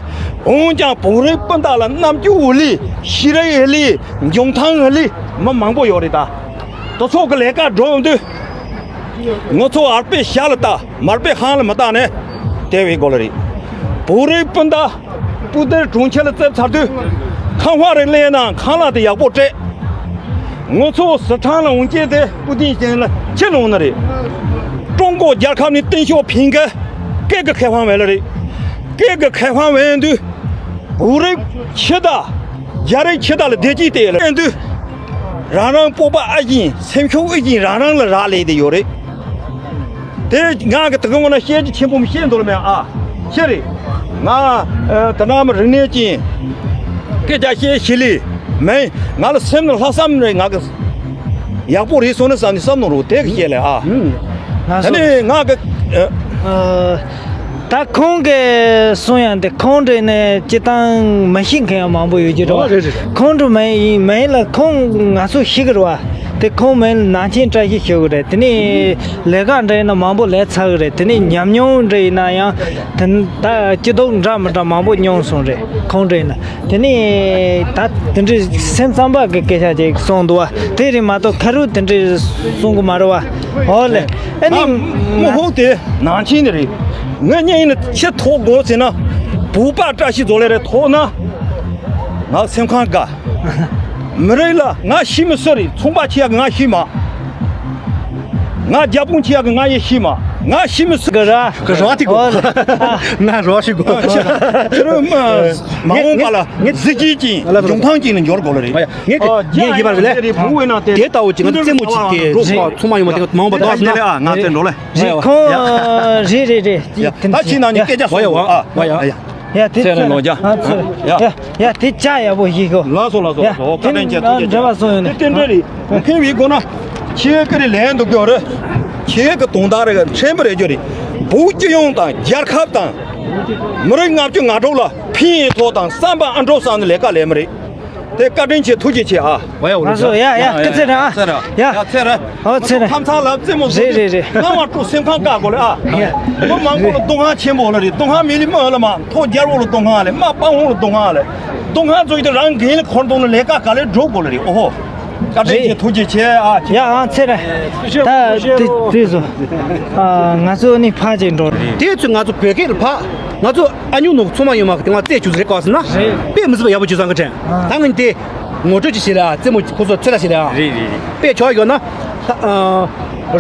འོན་ཀྱང་བོད་རིགས་སྤུན་ཟླ་ལ་རྣམ་འགྱུར་འོ་ལི་ཤེས་རིག་འོ་ལི་འཇོན་ཐང་འོ་ལི་མི་མང་པོ་ཡོད་རེད་ད། དེ་ཚོ་གི་ལས་ཀ་འགྲོ་ཡོང་དུས། ང་ཚོ་ཨར་པའི་ཞྭ་ལ་ལྟ་མར་པའི་ཧང་ལ་མི་ལྟ་ནས་དེ་བའི་སྒོ་ལ་རེད། བོད་རིགས་སྤུན་ཟླ་སྤུ་ཏིར་གྲོང་ཁྱེར་ལ་བཙལ་ཚར་དུས་ཁང་བ་རེ་གླས་ན་ཁང་གླ་དེ་ཡག་པོ་སྤྲད། ང་ཚོ་སི་ཁྲོན་ལ་འོང་སྐྱེས་དེ་སྤུ་ཏིང་ཅན་ལ་ཁྱེར་ལོང་ནི་རེད། ཀྲུང་གོ་རྒྱལ་ཁབ་ནས་ཏེང་ཞའོ་ཕིང་གི་སྐད་ཀྱི་ཁེ་ཕན་བས་ལ་རེད། སྐད་ཀྱི་ཁེ་ཕན་བས་དུས་བོད་རིགས་ཁྱི་དང་རྒྱ་རིགས་ཁྱི་དང་ལ་བདེ་སྐྱིད་དེ་ལ་ཨེ་དུས་རང་རང་སྤོབས་པ་ཨ་ཞིང་སེམས་ཤུགས་ཨེ་ཞིང་རང་རང་ལ་རག་ལས་དེ་ཡོད་རེད། དེ་ང་གི་དེ་ག་ངོ་ན་བཤད་རྒྱུ་ཆེན་པོ་མི་བཤད་འདུག་ལ་མེད་ཨ། ཤེས་རེད། ང་ཨ་ད་ནམ་རིག་གནས་ཅན་སྐད་ཆ་བཤད་ཤེས་ལེ་མེད། ང་ལ་སེམས་ནང་ལྷག་བསམ་རེད། ང་གི་ཡག་པོ་རེད་སོང་ན་བསམ་ནས་བསམ་ནོ་རུ་དེ་གི་བཤད་ལེ་ཨ། ང་ད་ནི་ང་གི་ཨ། ད་ཁོང་གིས་གསུང་ཡང་དེ་ཁོང་འདྲ་ནས་སྤྱི་བཏང་མ་ཤེས་མཁན་ཡང་མང་པོ་ཡོད་ཀྱི་རེད་བ། ཨོ་རེད་རེད་རེད། ཁོང་འདྲ་མ་ཡིན་མ་ཡིན་ལ་ཁོང་ང་ཚོ་ཤེས་ཀྱི་རེད་བ། དེ་ཁོང་མིན་ནང་ཆེན་བཀྲ་ཤིས་ཞུ་གི་རེད། དེ་ནས་ལས་ཀ་འདྲ་ཡིན་ན་མང་པོ་ལས་ཚར་གི་རེད། དེ་ནས་ཉམས་མྱོང་འདྲ་ཡིན་ན་ཡང་དེ་ད་སྐྱིད་སྡུག་འདྲ་མི་འདྲ་མང་པོ་མྱོང་སོང་རེད། ཁོང་འདྲ་ཡིན་ན་དེ་ནས་ད་དེ་འདྲའི་སེམས་ཙམ་པ་གི་སྐད་ཆ་ཅིག་གསུངས་འདུག་བ། དེ་རེད་མ་གཏོགས་ཁ་རུ་དེ་འདྲའི་གསུང་གི་མ་རེད་བ། ཨོ་ལེ། ཨ་ནི་ང་མོ་ཧོ་དེ་ནང་ཆེན་ནི་རེད། ངས་ཉན་ཡིན་ན་ཆེ་ཐོག་དགོས་ཟེར་ན་བུ་པ་བཀྲ་ཤིས་བཟོ་ལས་རེད་ཐོག་ན་ང་སེམས་ཁང་དགའ། མི་རིགས་ལ་ང་ཤི་མི་སུ་རེད། ཚོང་པ་ཆེ་ཡག་ང་ཤི་མ། ང་རྒྱ་དཔུང་ཆེ་ཡག་ང་ཡེ་ཤི་མ། ང་ཤི་མི་སུ་གི་ར། གི་རོ་ཐིག་གོ། ཨོ་ལེ། ང་རོ་ཤི་གོ། ཨ་ཆེ་ར། ཁྱེད་རང་མ་འོངས་པ་ལ་ངས་གཟི་བརྗིད་ཅན་ངས་འབྱུང་ཐང་ཅན་ལ་འགྱུར་དགོས་ལ་རེད། ངས་ངས་ཡིན་པ་རེད་ལེ། བུ་བས་ན་དེ་དེ་ལྟ་བུ་ཅིག་ང་རྩེད་མོ་ཅིག་དེ་ཚོང་མ་ཡོང་མ་དེ་མང་པ་དོགས་ཟེར་ན། ང་རྩེད་འགྲོ་ལེ། རེད་ཁོང་རེད་རེད་རེད། ད་ཕྱི་ནང་ནས་སྐད་ཆ་གསུང་དགོས་ཨ། ཡ་ཡ། ཡ་དེ་ཚེ་རིང་ལོ་རྒྱ། ཡ་དེ་ཅག་ཡག་པོ་ཞིག་གོ། ལགས་སོ་ལགས་སོ་ལགས་སོ། བཀའ་དྲིན་ཆེ། ཐུགས་རྗེ་ཆེ། འབྲེལ་བ་སོང་ཡོད་ནི། དེ་འདྲ་རེད། མཁན་བི་གོ་ན། ཁྱེད་ཀྱི་རེ་ལན་འདུག་གྱོ་རེད། ཁྱེད་ཀྱི་དོན་དག་རེ་ཕྲན་བུ་རེ་རྒྱུ་རེད། བོད་སྤྱི་ཡོངས་དང་རྒྱལ་ཁབ་དང་། མི་རིགས་ལྔ་བཅུ་ང་དྲུག་ལ་ཕན་ཡོན་ཐོག་དང་བསམ་པ་ཨ་འགྲོ་བསམ་ནས་ལས་ཀ་ལས་མི་རེད། དེ་བཀའ་དྲིན་ཆེ། ཐུགས་རྗེ་ཆེ་ཨ། ང་ཚོ་ཡ་ཡ་སྐུ་ཚེ་རིང་ཨ། ཚེ་རིང་། ཡ། ཡ་ཚེ་རིང་། ཨོ་ཚེ་རིང་། ཁམས་ཚང་ལ་རྩེད་མོ་རེད་རེད་རེད། སྣང་བ་སྤྲོ་སེམས་ཁམས་བཀག་དགོས་ལེ་ཨ། མི་མང་པོ་ལ་སྡུག་བསྔལ་ཆེན་པོ་ལ་རེད། སྡུག་བསྔལ་མི་ལི་མི་ལ་མ་ཐོག་རྒྱལ་པོ་ལ་སྡུག་བསྔལ་ལེ། མ་དཔའ་བོ་ལ་སྡུག་བསྔལ་ལེ། སྡུག་བསྔལ་ཚོ་ཡི་དེ་རང་འགན་ལ་འཁོར་འདུག་ན་ལས་ཀ་ག་ལེ་སྒྲུབ་དགོས་ལེ་རེད། ཨོ་ཧོ། བཀའ་དྲིན་ཆེ། རེད། ཐུགས་རྗེ་ཆེ་ཨ། ཡ་ཨང་ཚེ་རིང་། ད་དེ་དེ་ཚོ། ཨ་ང་ཚོ་ནི་ཕ་ཅིག་འགྲོ་རེད། དེ་ཚོ་ང་ཚོ་བོད་སྐད་ལ་ཕ། ང་ཚོ་ཨ་ཉུང་ནོ་ཚོ་མ་ཡོད་མ་གི་དེ་ང་རྩེད་ཆུ་ཚོད་རེ་བཀག་སོང་ན། རེད། དཔེ་མི་སྲིད་པ་ཡག་པོ་བྱུང་སོང་གི་དྲན། ཨ། ད་ངས་དེ་ངོ་སྤྲོད་ཅིག་བྱེད་ལ་རྩེད་མོ་ཁོ་ཚོ་ཚོད་ལ་བྱེད་ལ། རེད་རེད་རེད། དཔེ་ཆོག་ཡོད་ན། ཨ།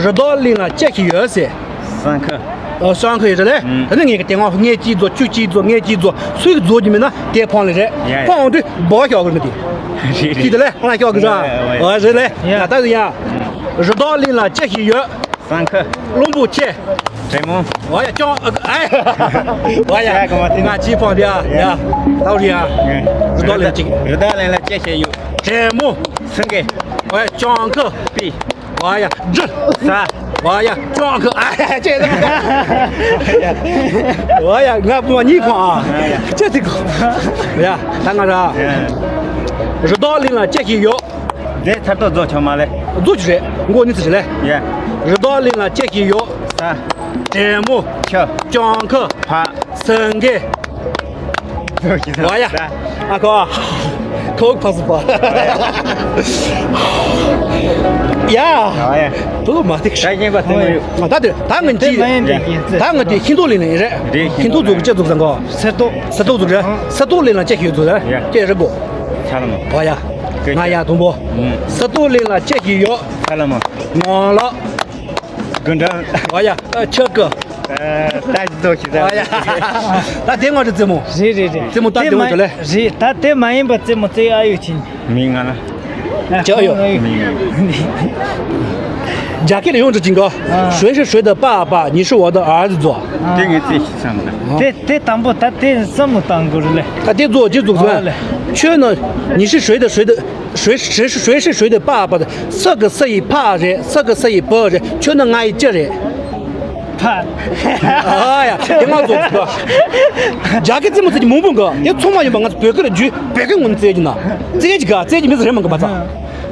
རི་དྭགས་གླིང་ལ་ལྕགས་ཀྱི་ཡོད་ཟེར། སང་ཁ། ཨ། སང་ཁ་ཡོད་རེད་ལེ། ཨུམ། ད་ནི་ངས་ཀྱི་དེ་ང་ངས་ཅིག་རྫོགས་ཁྱོད་ཅིག་རྫོགས་ངས་ཅིག་རྫོགས་སུས་རྫོགས་ཀྱི་མིན་ན་དེ་ཕོང་ལེ་རེད། ཡ་ཡ། ཕོང་དུས་སྦོ་ཤོག་གི་མི་དེ། རེད་རེད། ཅིག་དེ་ལེ་ང་ཤོག་གི་ར། ཡ་ཡ། ཨ་རེད་ལེ། ཡ། ད་ད་ཡ། རི་དྭགས་གླིང་ལ་ལྕགས་ཀྱི་ཡོད། སང་ཁ། བློན་པོ་ཆེ། དྲེད་མོང་། ཝ་ཡ་ཅོང་ཨ་ཨ། ཝ་ཡ། ཡ་གོ་མ་དེ་ང་ཅི་ཕོང་དེ་ཨ། ཡ། ཡ། ད་རེད་ཡ། ཡ། རི་དྭགས་གླིང་ཅིག་རི་དྭགས་གླིང་ལ་ལྕགས་ཤེས་ཡོད། དྲེད་མོང་། སེང་གེ། ཝ་ཡ་ཅོང་ཁ། པི། ཝ་ཡ་ཇི། ས། ཝ་ཡ་ཅོང་ཁ་ཨ་ཅེ། ཝ་ཡ་ང་བུ་མ་གཉིས་ཕོང་ཨ། ཅེ་དེ་གོ། ཡ་ད་ང་ར། ཡ། རི་དྭགས་གླིང་ལ་ལྕགས་ཤེས་ཡོད། དེ་ཚར་ཏོ་རྫོགས་ཆོག་མ་ལེ། རྫོགས་ཀྱི་རེད། མགོ་ནི་ཚི་རེད་ལེ། ཡ། རི་དྭགས་གླིང་ལ་ལྕགས་ཀྱི་ཡོད། ས། དྲེད་མོང་། ཁྱི། ཅོང་ཁ། ཕ། སེང་གེ། རྫོགས་ཀྱི་རེད། ཝ་ཡ། ས། ཨ་ཁོ། ཐོག་ཕ་སུ་པ། ཡ། ཝ་ཡ། ཐོག་མ་ཐིག་ད་ཡིན་པ་ཐོག་ཡོད། ང་ད་དེ་ད་ངན་ཅི། ད་ངན་དེ་ཤིང་ཏོག་གླིང་ནས་རེད། རེད། ཤིང་ཏོག་རྫོགས་ཀྱི་ཅི་རྫོགས་ཟེར་གོ། སེ་ཏོག་སེ་ཏོག་རྫོགས་རེད། སེ་ཏོག་གླིང་ལ་ལྕགས་ཤིག་རྫོགས་རེད། ཡ། ལྕགས་རེད་གོ། ཚ་ལ་མ། ཝ་ཡ། ང་ཡ་དུང་པོ། ཨུམ། སེ་ཏོག་གླིང་ལ་ལྕགས་ཤིག་ཡོད། ཚ་ལ་མ། ངོ་ལ། དགུན་གྲང་། ཝ་ཡ། ཨ་ཆ་ཀ་ཨ་ད་ཅི་ཏོག་ཤི་ད། ཝ་ཡ། ད་དེ་ང་ཚོ་རྩེད་མོ། རེད་རེད་རེད། རྩེད་མོ་ད་དེ་ང་ཚོ་ལས། རེད། ད་དེ་མ་ཡིན་པ་རྩེད་མོ་རྩེ་ཨ་ཡོད་ཕྱིན། མི་ང་ལ། ཅི་ཨ་ཡོད། མི། རྒྱ་སྐད་ལ་ཡོངས་གྲུབ་ཅིང་གོ། 谁是谁的爸爸，你是我的儿子做。 དེ་ངས་རྩིས་ཤིག་བསམ་ད། དེ་དེ་དང་པོ་ད་དེ་བསམ་བློ་བཏང་དགོས་རེད་ལེ། ད་དེ་རྫོགས་ཅི་རྫོགས་ཟེར། ཁྱོད་ནི་你是谁的谁的谁谁是谁的爸爸的 སུ་གི་སུ་ཡི་ཕ་རེད། སུ་གི་སུ་ཡི་བུ་རེད། ཁྱོད་ནི་ང་ཡི་ཅི་རེད། ཕ། ཨ་ཡ་དེ་མ་རྫོགས། རྒྱ་སྐད་རྩེད་མོ་རྩེ་གི་མང་པོ་འགའ་དེ་ཚང་མ་ཡིན་པ་ང་ཚོ་བོད་སྐད་ལ་བརྗོད་བོད་སྐད་ངོ་ནས་རྩེད་ཀྱི་ན། རྩེད་ཀྱི་ག་རྩེད་ཀྱི་མི་ཚོ་རེད་མ་གི་མ་ཚང་།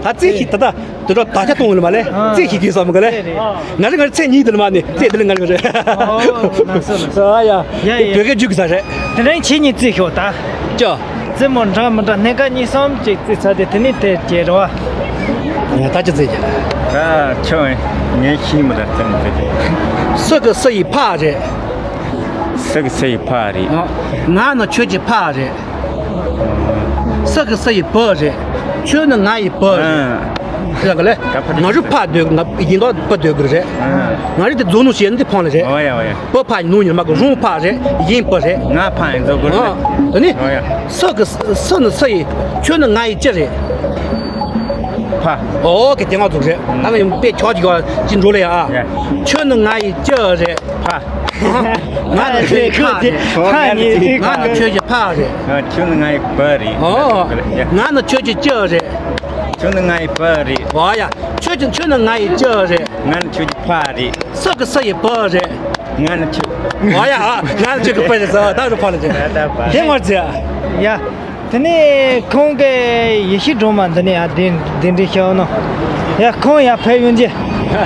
ད་རྩེད་ཤིག་ད་ལྟ། དུ་དྲོ་ད་ཆ་གཏོང་ལ་མ་ལས་རྩེད་ཤིག་གིས་བསམ་གི་ལས། ང་རེ་ང་རེ་ཚེ་གཉིས་དུ་ལ་མ་ནི་རྩེད་དུ་ལ་ང་རེ་ང་རེ། ཨོ་ལགས་སོ་ལགས་སོ། ཨ་ཡ། ཡ་ཡ། བོད་སྐད་རྒྱུག་གི་ས་རེད། དེ་རིང་ཁྱེད་གཉིས་རྩེད་ཤོག་ད། ཅོ། རྩེད་མོ་འདྲ་མི་འདྲ་སྣེ་ཁ་གཉིས་གསུམ་ཅིག་རྩེད་ཚར་དེ་དེ་ནས་དེ་རྒྱལ་རོ། ཡ་ད་ཅི་རྩེད་རྒྱལ། ད་ཁྱོད་ངས་ཤེས་མི་ད་རྩེད་མོ་རྩེད་དེ། སུ་གི་སུ་ཡི་ཕ་རེད། སུ་གི་སུ་ཡི་ཕ་རེད། ང་ནི་ཁྱོད་ཀྱི་ཕ་རེད། སུ་གི་སུ་ཡི་བུ་རེད། ཁྱོད་ནི་ང་ཡི་བུ་རེད། ཨ། ཟེར་གི་ལས། ད་ཕ་དྲུག་ང་རུ་ཕ་སྡོད་ང་ཡིན་མདོག་བུ་སྡོད་གི་རེད། ཨ། ང་རེ་དེ་རྫོགས་ནོ་ཞེས་ནི་དེ་ཕང་ལ་རེད། ཨོ་ཡ་ཨོ་ཡ། བུ་ཕ་ཡིན་ནོ་ཉིན་མ་གི་རུང་ཕ་རེད། ཡིན་བུ་རེད། ང་ཕ་ཡིན་རྫོགས་གི་རེད། ཨ། དེ་ནི། ཨོ་ཡ། སུ་གི་སུ་ནི་སུ་ཡི། ཁྱོད་ནི་ང་ཡི་ཅི་རེད། ཕ། ཨོ་གི་དེ་ང་ཚོ་རེད། ད་ང་ཡང་དཔེ་ཆོག་ཅིག་ཡོད་ཅི་འགྲོ་ལ་ཡ། ཡ། ཁྱོད་ནི་ང་ཡི་ཅི་རེད། ཕ། ང་ནི་ཁྱོད་ཀྱི་ཕ་རེད། ཕ་ཡིན། ང་ནི་ཁྱོད་ཀྱི་ཕ་རེད། ཨ། ཁྱོད་ནི་ང་ཡི་བུ་རེད། ཨོ། ཡ། ང་ནི་ཁྱོད་ཀྱི་ཅི་རེད། ཁྱོད་ནི་ང་ཡི་བུ་རེད། ཨོ་ཡ། ཁྱོད་ཀྱི་ཁྱོད་ནི་ང་ཡི་ཅི་རེད། ང་ནི་ཁྱོད་ཀྱི་ཕ་རེད། སུ་གི་སུ་ཡི་བུ་རེད། ང་ནི་ཁྱོད། ཨོ་ཡ། ཨ། ང་ནི་ཁྱོད་ཀྱི་བུ་རེད་ཟེར། ད་རུ་ཕ་ལ་ཅི། ད་ད་ཕ། དེ་ངོ་ཚ། ཡ། དེ་ནས་ཁོང་གི་ཡེ་ཤེས་སྒྲོལ་མ་འདི་ནས་ཡར་གདན་གདན་འདྲེན་ཞུ་ནོ། ཡ་ཁོང་ཡར་ཕེབས་ཡོང་རྗེས།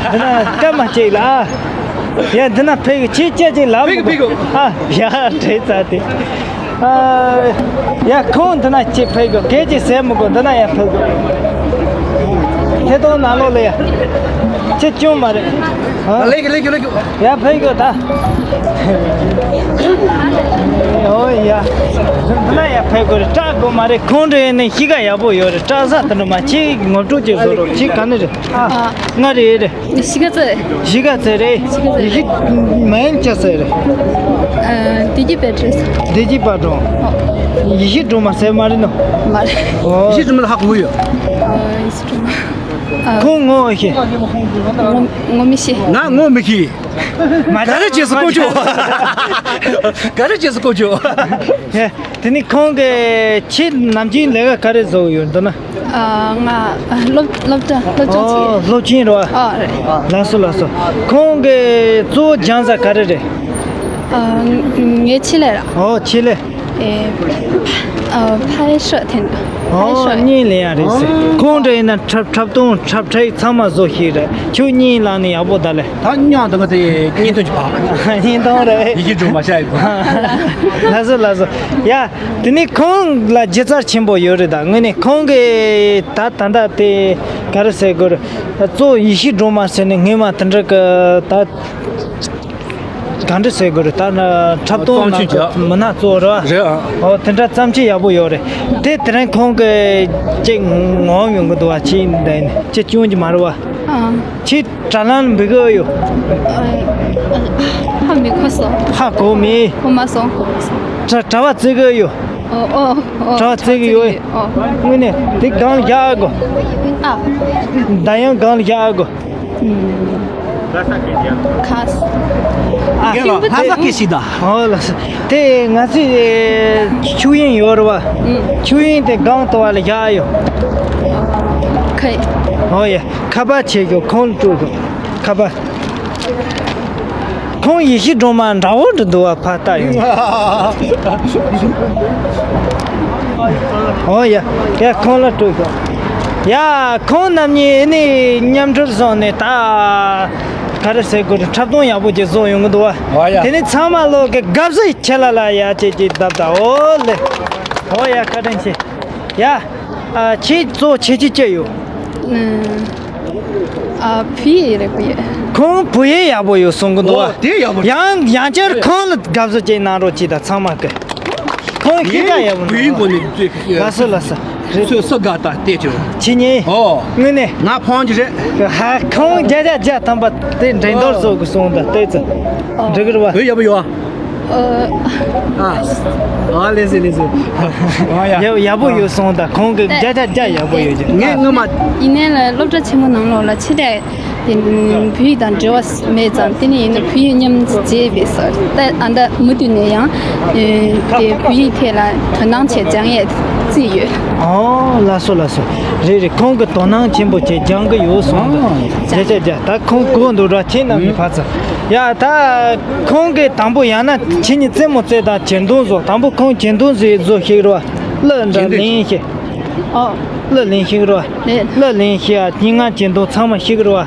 འདི་ན་སྐར་མ་གཅིག་ལ་ཨ། ཡ་འདི་ན་ཕེབས་གི་ཁྱེད་སྐད་ཅིག་ལབ་མི་ཕེབས་གི་ཕེབས་གི། ཨ་ཡ་བྲེལ་ཚར་དེ། ཨ་ཡ་ཁོང་འདི་ན་གཅིག་ཕེབས་གི་སྐད་ཅིག་ཟེར་མི་དགོས། འདི་ན་ཡར་ཕེབས་གི། ཐད་གཏོང་ནང་ལོགས་ལ་ཡ། ཁྱེད་སྐྱོན་མ་རེད། ཨ། ལེགས་ལེགས་ལེགས། ཡར་ཕེབས་དགོས་ད། ཨོ་ཡ། ང་ཡར་ཕེབས་དགོས་རེད། སྐྲག་དགོས་མ་རེད། ཁོང་འདྲ་ཡིན་ན་གཤིས་ཀ་ཡག་པོ་ཡོད་རེད། སྐྲག་ས་དེ་འདྲ་མ་བྱེད། ངོ་སྤྲོད་ཅིག་བཟོ་རོགས། ཁྱེད་ག་ནས་རེད། ཨ། ང་རེད་རེད། གཤིས་ཀ་ཚོད། གཤིས་ཀ་ཚོད་རེད། གཤིས་ཀ་ཚོད་རེད། ཡེ་ཤེས་མིང་ཅི་ཟེར་རེད། ཨ། བདེ་སྐྱིད་དཔལ་སྒྲོན། བདེ་སྐྱིད་དཔལ་སྒྲོན། ཨོ། ཡེ་ཤེས་སྒྲོལ་མ་ཟེར་མ་རེད་ནོ། མ་རེད། ཨོ། ཡེ་ཤེས་སྒྲོལ་མ་ལ་ཧ་གོ་ཡོད། ཨ། ཡེ་ཤེས་སྒྲོལ་མ། ཨ། ཁོང་ངོ་ཤེས། ངོ་ངོ་མི་ཤེས། ང་ངོ་མི་ཤེས། མ་ག་རེ་བྱས་སུ་བཀོད་ཆོག་ག་རེ་བྱས་སུ་བཀོད་ཆོག་ཧེ། དེ་ནི་ཁོང་གི་ཁྱེད་ནམ་རྒྱུན་ལས་ཀ་ག་རེ་བཟོ་ཡོད་འདུག་ན། ཨ། ང་ཨ། སློབ་སློབ་གྲྭ་སློབ་སྦྱོང་ཨོ་བྱེད། སློབ་ཆེན་རེད་བ། ཨ་རེད། ལགས་སོ་ལགས་སོ། ཁོང་གི་གཙོ་བོ་སྦྱང་ས་ག་རེ་རེད། ཨ། ངའི་ཆེད་ལས་ར། ཨོ་ཆེད་ལས། ཨེ། ཨ། ཕ་ཡི་ཤོ་ཐེན། ཕ་ཡི་ཨོ་ཤོ། བརྙན་ལེན་ཡ་རེད་ཟེར། ཨོ། ཁོང་འདྲ་ཡིན་ན་འཁྲབ་འཁྲབ་སྟོན་འཁྲབ་ཁྲིད་ཚང་མ་བཟོ་ཤེས་རེད། ཁྱོད་བརྙན་བླངས་ནས་ཡག་པོ་ད་ལས། ད་མཉམ་དུ་ང་ཚོ་བརྙན་ཐུང་ཅིག་ཕབ། བརྙན་ཐུང་རེད། ཡི་གེ་སྒྲུང་མ་བཤད་ཡོད། ལགས་སོ་ལགས་སོ། ཡ། དེ་ནི་ཁོང་ལ་ལྗིད་ཚད་ཆེན་པོ་ཡོད་རེད། ད་དངོས་གནས་ཁོང་གིས་ད་ད་ལྟ་དེ་ག་རེ་ཟེར་དགོས་རེད། གཙོ་བོ་ཡེ་ཤེས་སྒྲོལ་མ་ཟེར་ནས་སྔོན་མ་དེ་འདྲ་གི་ད། ག་འདྲ་ཟེར་དགོས་རེད། ད་ན་འཁྲབ་སྟོན་བརྩམས་ཆོས་ནང་རྒྱག་མི་སྣ་གཙོ་བོ་རེད་བ། རེད་ཨ། ཨོ་དེ་འདྲ་བརྩམས་ཆོས་ཡག་པོ་ཡོད་རེད། དེ་དེ་རིང་ཁོང་གི་ཅིག་ངོམ་ཡོང་གི་འདུག་བ། ཅི་འདྲ་ཡིན་ཅི་སྐྱོན་གྱི་མ་རེད་བ། ཨ། ཁྱེད་དྲ་ལམ་འབུད་གི་ཡོད། ཨ། ཧ་མི་གོ་སོང་། ཧ་གོ་མེད། གོ་མ་སོང་། གོ་མ་སོང་། དྲ་དྲ་བ་བརྩི་གི་ཡོད། ཨོ་ཨོ་ཨོ། དྲ་བ་བརྩི་གི་ཡོད། ཨོ། དངོས་གནས་དེ་སྒང་ལ་བཞག་དགོས། ཨ། ད་ཡང་སྒང་ལ་བཞག་དགོས། ཁ་ས། ཨ། ཁྱིམ་པ་ཧ་ས་དེ་སྐད་ཤིག་ད། ཨོ་ལགས་སོ། དེ་ང་ཚོའི་ཆོས་དབྱིངས་ཡོད་རེད་བ། ཨུ། ཆོས་དབྱིངས་དེ་སྒང་དུ་བ་ལ་བཞག་ཡོད། ཁ་ཡི། ཨོ་ཡ། ཁ་པར་བྱེད་ཤོག་ཁོང་ལ་སྤྲོད་ཤོག་ཁ་པར། ཁོང་ཡེ་ཤེས་སྒྲོལ་མ་འདྲ་བོ་འདྲ་འདུག་བ། ཕར་ལྟ་ཡོང་། ཨོ་ཡ། ཡ་ཁོང་ལ་སྤྲོད་ཤོག་ཡ་ཁོང་རྣམ་གཉིས་ཨེ་ནི་མཉམ་འབྲེལ་སོང་ནས་ད་ག་རེ་ཟེར་དགོས་རེད། འཁྲབ་སྟོན་ཡག་པོ་ཅིག་བཟོ་ཡོང་གི་འདུག་བ། ཨོ་ཡ། དེ་ནི་ཚང་མ་ལོག་གི་དགའ་བསུ་ཆེ་ལ་ལ་ཡ་ཅེ་ཅེ་བརྡབ་ད། ཨོ་ལེ། ཨོ་ཡ་བཀའ་དྲིན་ཆེ། ཡ། ཨ། ཁྱེད་གཙོ་ཆེ་ཆེ་ཅི་ཡོད། ཨ། བོད་ཡིག་རེད། བོད་ཡིག་ཁོང་བོད་ཡིག་ཡག་པོ་ཡོད་གསུང་གི་འདུག་བ། ཨོ་དེ་ཡག་པོ། ཡང་ཡང་བསྐྱར་ཁོང་ལ་དགའ་བསུ་ཅིག་གནང་རོགས་གྱིས་ད་ཚང་མ་གི། ཁོང་ཤེས་ཀ་ཡག་པོ་འདུག་བོད་ཡིག་སྐོར་ནས་ལགས་སོ་ལགས་སོ། རེད། སུ་སུ་དགའ་ད་བལྟས་ཆོག་ཁྱེད་གཉིས། ཨོ། དངོས་གནས། ང་ཕང་གི་རེད། ཧ། ཁོང་བརྒྱ་ཆ་བརྒྱ་ཐམ་པ་དེ་འགྲན་བསྡུར་བཟོ་དགོས་གསུངས་ད་ལྟོས་ཙི། འགྲིག་གི་རེད་བ། བོད་ཡག་པོ་ཡོད། ཨ། ཨ། ལེ་ཟེ་ལེ་ཟེ། ཨ་ཡ། ཡག་ཡག་པོ་ཡོད་གསུངས་ད་ཁོང་གི་བརྒྱ་ཆ་བརྒྱ་ཡག་པོ་ཡོད་ཀྱི། ངས་སྔོན་མ། ཡིན་ནའི་ལ་སློབ་གྲྭ་ཆེན་མོ་ནང་ལོགས་ལ་ཆེ་གྲས། དེ་བོད་ཡིག་དང་འབྲེལ་བ་མེད་ཙང་། དེ་ནས་ཡིན་ན་བོད་ཡིག་མཉམ་བརྗེ་བས་སོ། ད་ཨ་ད་མུ་མཐུད་ནས་ཡང་དེ་བོད་ཡིག་ཐད་ལ་དོ་སྣང་བྱས་སྦྱང་ཡས་རྩིས་ཡོད། ཨོ་ལགས་སོ་ལགས་སོ། རེད་རེད། ཁོང་གིས་དོ་སྣང་ཆེན་པོ་བྱས་སྦྱང་གི་ཡོད་གསུངས་འདུག་ཨོ་རེད་རེད་རེད། ད་ཁོང་གོ་འདུག་ར། ཁྱེད་རྣམ་གཉིས་ཕར་ཚུར། ཡ་ད་ཁོང་གིས་དང་པོ་ཡང་ན་ཁྱེད་གཉིས་རྩེད་མོ་རྩེ་དང་གྱེར་འདོན་བཟོ། དང་པོ་ཁོང་གྱེར་འདོན་བཟོ་ཤེས་རེད་བ། གླུ་འདྲ་ལེན་ཤེས། ཨོ། གླུ་ལེན་ཤེས་རེད་བ། རེད། གླུ་ལེན་ཤེས་ཡ། སྙན་ངག་གྱེར་འདོན་ཚང་མ་ཤེས་ཀྱི་རེད་བ། ཨ།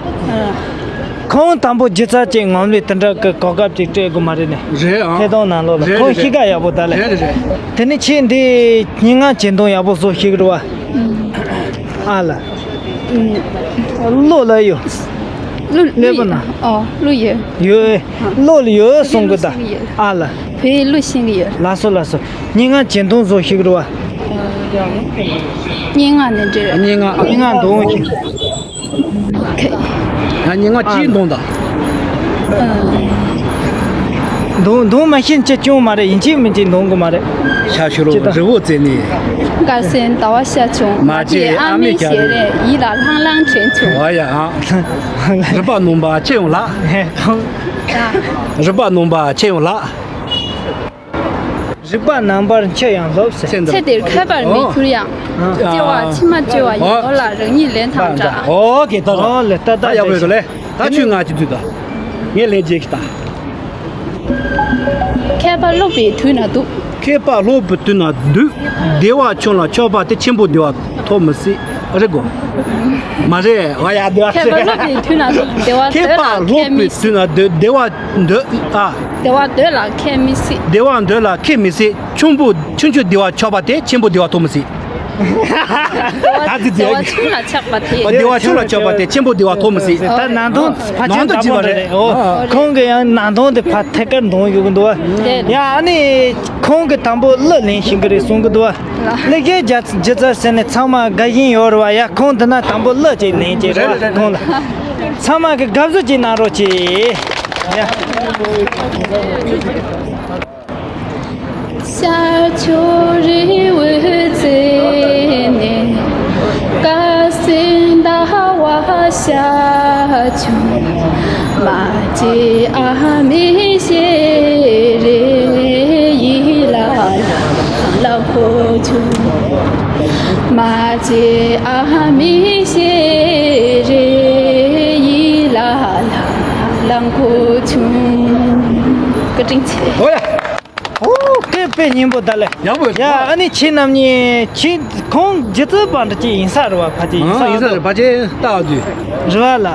ཁོང་དང་པོ་སྒྱུ་རྩལ་ཅིག་ངོམ་ལས་དེ་འདྲ་གི་གོ་སྐབས་ཅིག་སྤྲད་དགོས་མ་རེད་ནས། རེད་ཨང་། ཐད་གཏོང་གནང་ལོ་ལ། རེད་ཁོང་རེད་གཤིས་ཀ་ཡག་པོ་ད་ལས། རེད་རེད་རེད། དེ་ནས་ཁྱེད་འདི་སྙན་ངག་གྱེར་འདོན་ཡག་པོ་བཟོ་ཤེས་ཀྱི་རེད་བ། ཨ་ལ། ཨུམ། བློ་ལ་ཡོད། གླུ་གླུ་གླུ་ཡོད། ཨོ་གླུ་ཡོད། ཡོད། བློ་ལ་ཡོད་གསུང་གི་ད། ཨ་ལ། བོད་ཡིག་གླུ་ཤེས་ཀྱི་ཡོད། ལགས་སོ་ལགས་སོ། སྙན་ངག་གྱེར་འདོན་བཟོ་ཤེས་ཀྱི་རེད་བ། སྙན་ངག་ནས་འདྲི། སྙན་ངག་སྙན་ངག་འདོན་ཤེས། ཁེ། ང་སྙན་ངག་ཅིག་འདོན་དང་། འདོན་འདོན་མ་ཤེས་ཅི་སྐྱོན་མ་རེད། ཡིན་གཅིག་མིན་གཅིག་འདོན་དགོས་མ་རེད། ཤ་ཤུ་རུ་ཅི་ད། རི་བོ་རྩེ་ནས། དཀར་སེར་ཟླ་བ་ཤར་བྱུང་། མ་མ་བརྗེད་བརྗེད་ཨ་ཨ་མའི་མའི་ཞལ་ཞལ་རས། རས་ཡིད་ལ་ལྷང་ལྷང་དྲན་བྱུང་། ཨ་ཡ་ཨ། རིག་པ་ནོམ་པ་ཁྱེད་ཡོང་ལགས། རིག་པ་ནོམ་པ་ཁྱེད་ཡོང་ལགས། རིག་པ་རྣམ་པར་འཁྱུད་ཡང་སློབ་ཟེར། ཚེ་འདིར་ཚེ་འདིར་མཁས་པར་མི་འགྱུར་ཡང་། ཨོ། སྐྱེ་བ་ཕྱི་མ་བཅོལ་བ་ཡི། ཨོ། མདོ་ལ་རང་ཉིད་ལན་དང་འདྲ། ཨོ་ཀེ་ད་ད། ཨོ་ལེ་ད་ད་ད་ཡག་པོ་ཡོད་ལེ། ད་ཆུ་ང་ཅི་དུས་ད། ངས་ལན་རྗེས་ཀྱི་ད། མཁས་པ་སློབ་པའི་དུས་ན་སྡུག་མཁས་པ་སློབ་པའི་དུས་ན་སྡུག་བདེ་བ་ཆུང་ལ་ཆགས་པ་དེ། ཆེན་པོ་བདེ་བ་ཐོབ་མི་སྲིད། རེད་གོ། མ་རེད། ཨ་ཡ་བདེ་བ་མཁས་པ་སློབ་པའི་དུས་ན་སྡུག་བདེ་བ་མཁས་པ་འདོད་ལ་སློབ་མཁས་པའི་མི་དུས་ན་སྡུག་བདེ་བ་འདོད་ཨ། བདེ་བ་འདོད་ལ་མཁས་མི་སྲིད། བདེ་བ་འདོད་ལ་མཁས་མི་སྲིད། ཆུང་པོ་ཆུང་ཆུང་བདེ་བ་ཆགས་པ་དེ་ཆེན་པོ་བདེ་བ་ཐོབ་མི་སྲིད། ད་དེ་བདེ་བ་ཆུང་ལ་ཆགས་པ་དེ། བདེ་བ་ཆུང་ལ་ཆགས་པ་དེ་ཆེན་པོ་བདེ་བ་ཐོབ་མི་སྲིད། ད་ནང་དོན་ཕལ་ཆེར་ནང་དོན་འདྲ་པོ་འདྲ་རེད། ཨོ། ཁོང་གི་ཡང་ནང་དོན་དེ་ཕར་ཐད་ཀར་འདོན་ཡོང་གི་འདུག་བ། ཡ་ཨ་ནི་ཁོང་གི་དང་པོ་གླུ་ལེན་ཤེས་ཀྱི་རེད་གསུང་གི་འདུག་བ། གླུ་གཞས་སྒྱུ་རྩལ་ཟེར་ནས་ཚང་མ་དགའ་བཞིན་ཡོད་རེད་བ། ཡ་ཁོང་འདི་ན་དང་པོ་གླུ་ཅིག་ལེན་གྱི་རེད་བ། ཁོང་ལ་ཚང་མ་གི་དགའ་བསུ་ཅིག་གནང་རོགས་གྱིས། ཡ། ཤར་ཕྱོགས་རི་བོའི་རྩེ་ནས། དཀར་སེར་ཟླ་བ་ཤར་བྱུང་། མ་བརྗེད་ཨ་མའི་ཞལ་རས། ཡིད་ལ་ལྷང་ལྷང་འཕོ་བྱུང་། མ་བརྗེད་ཨ་མའི་ཞལ་རས། ཡིད་ལ་ལྷང་ལྷང་འཕོ་བྱུང་། བཀའ་དྲིན་ཆེ། ཨོ་ཡ། ཨོ། དཔེ་དཔེ་སྙན་པོ་ད་ལེ། ཡག་པོ་ཡོད། ཡ་ཨ་ནི་ཁྱེད་རྣམ་གཉིས་ཁྱེད་ཁོང་སྒྱུ་རྩལ་པ་འདྲ་ཅིག་ཡིན་ས་རེད་བ། ཕལ་ཆེར་ཡིན་ཨ་ས་ཡིན་ས་རེད། ཕལ་ཆེར་ལྟ་བ་དུས། རེད་བ་ལ།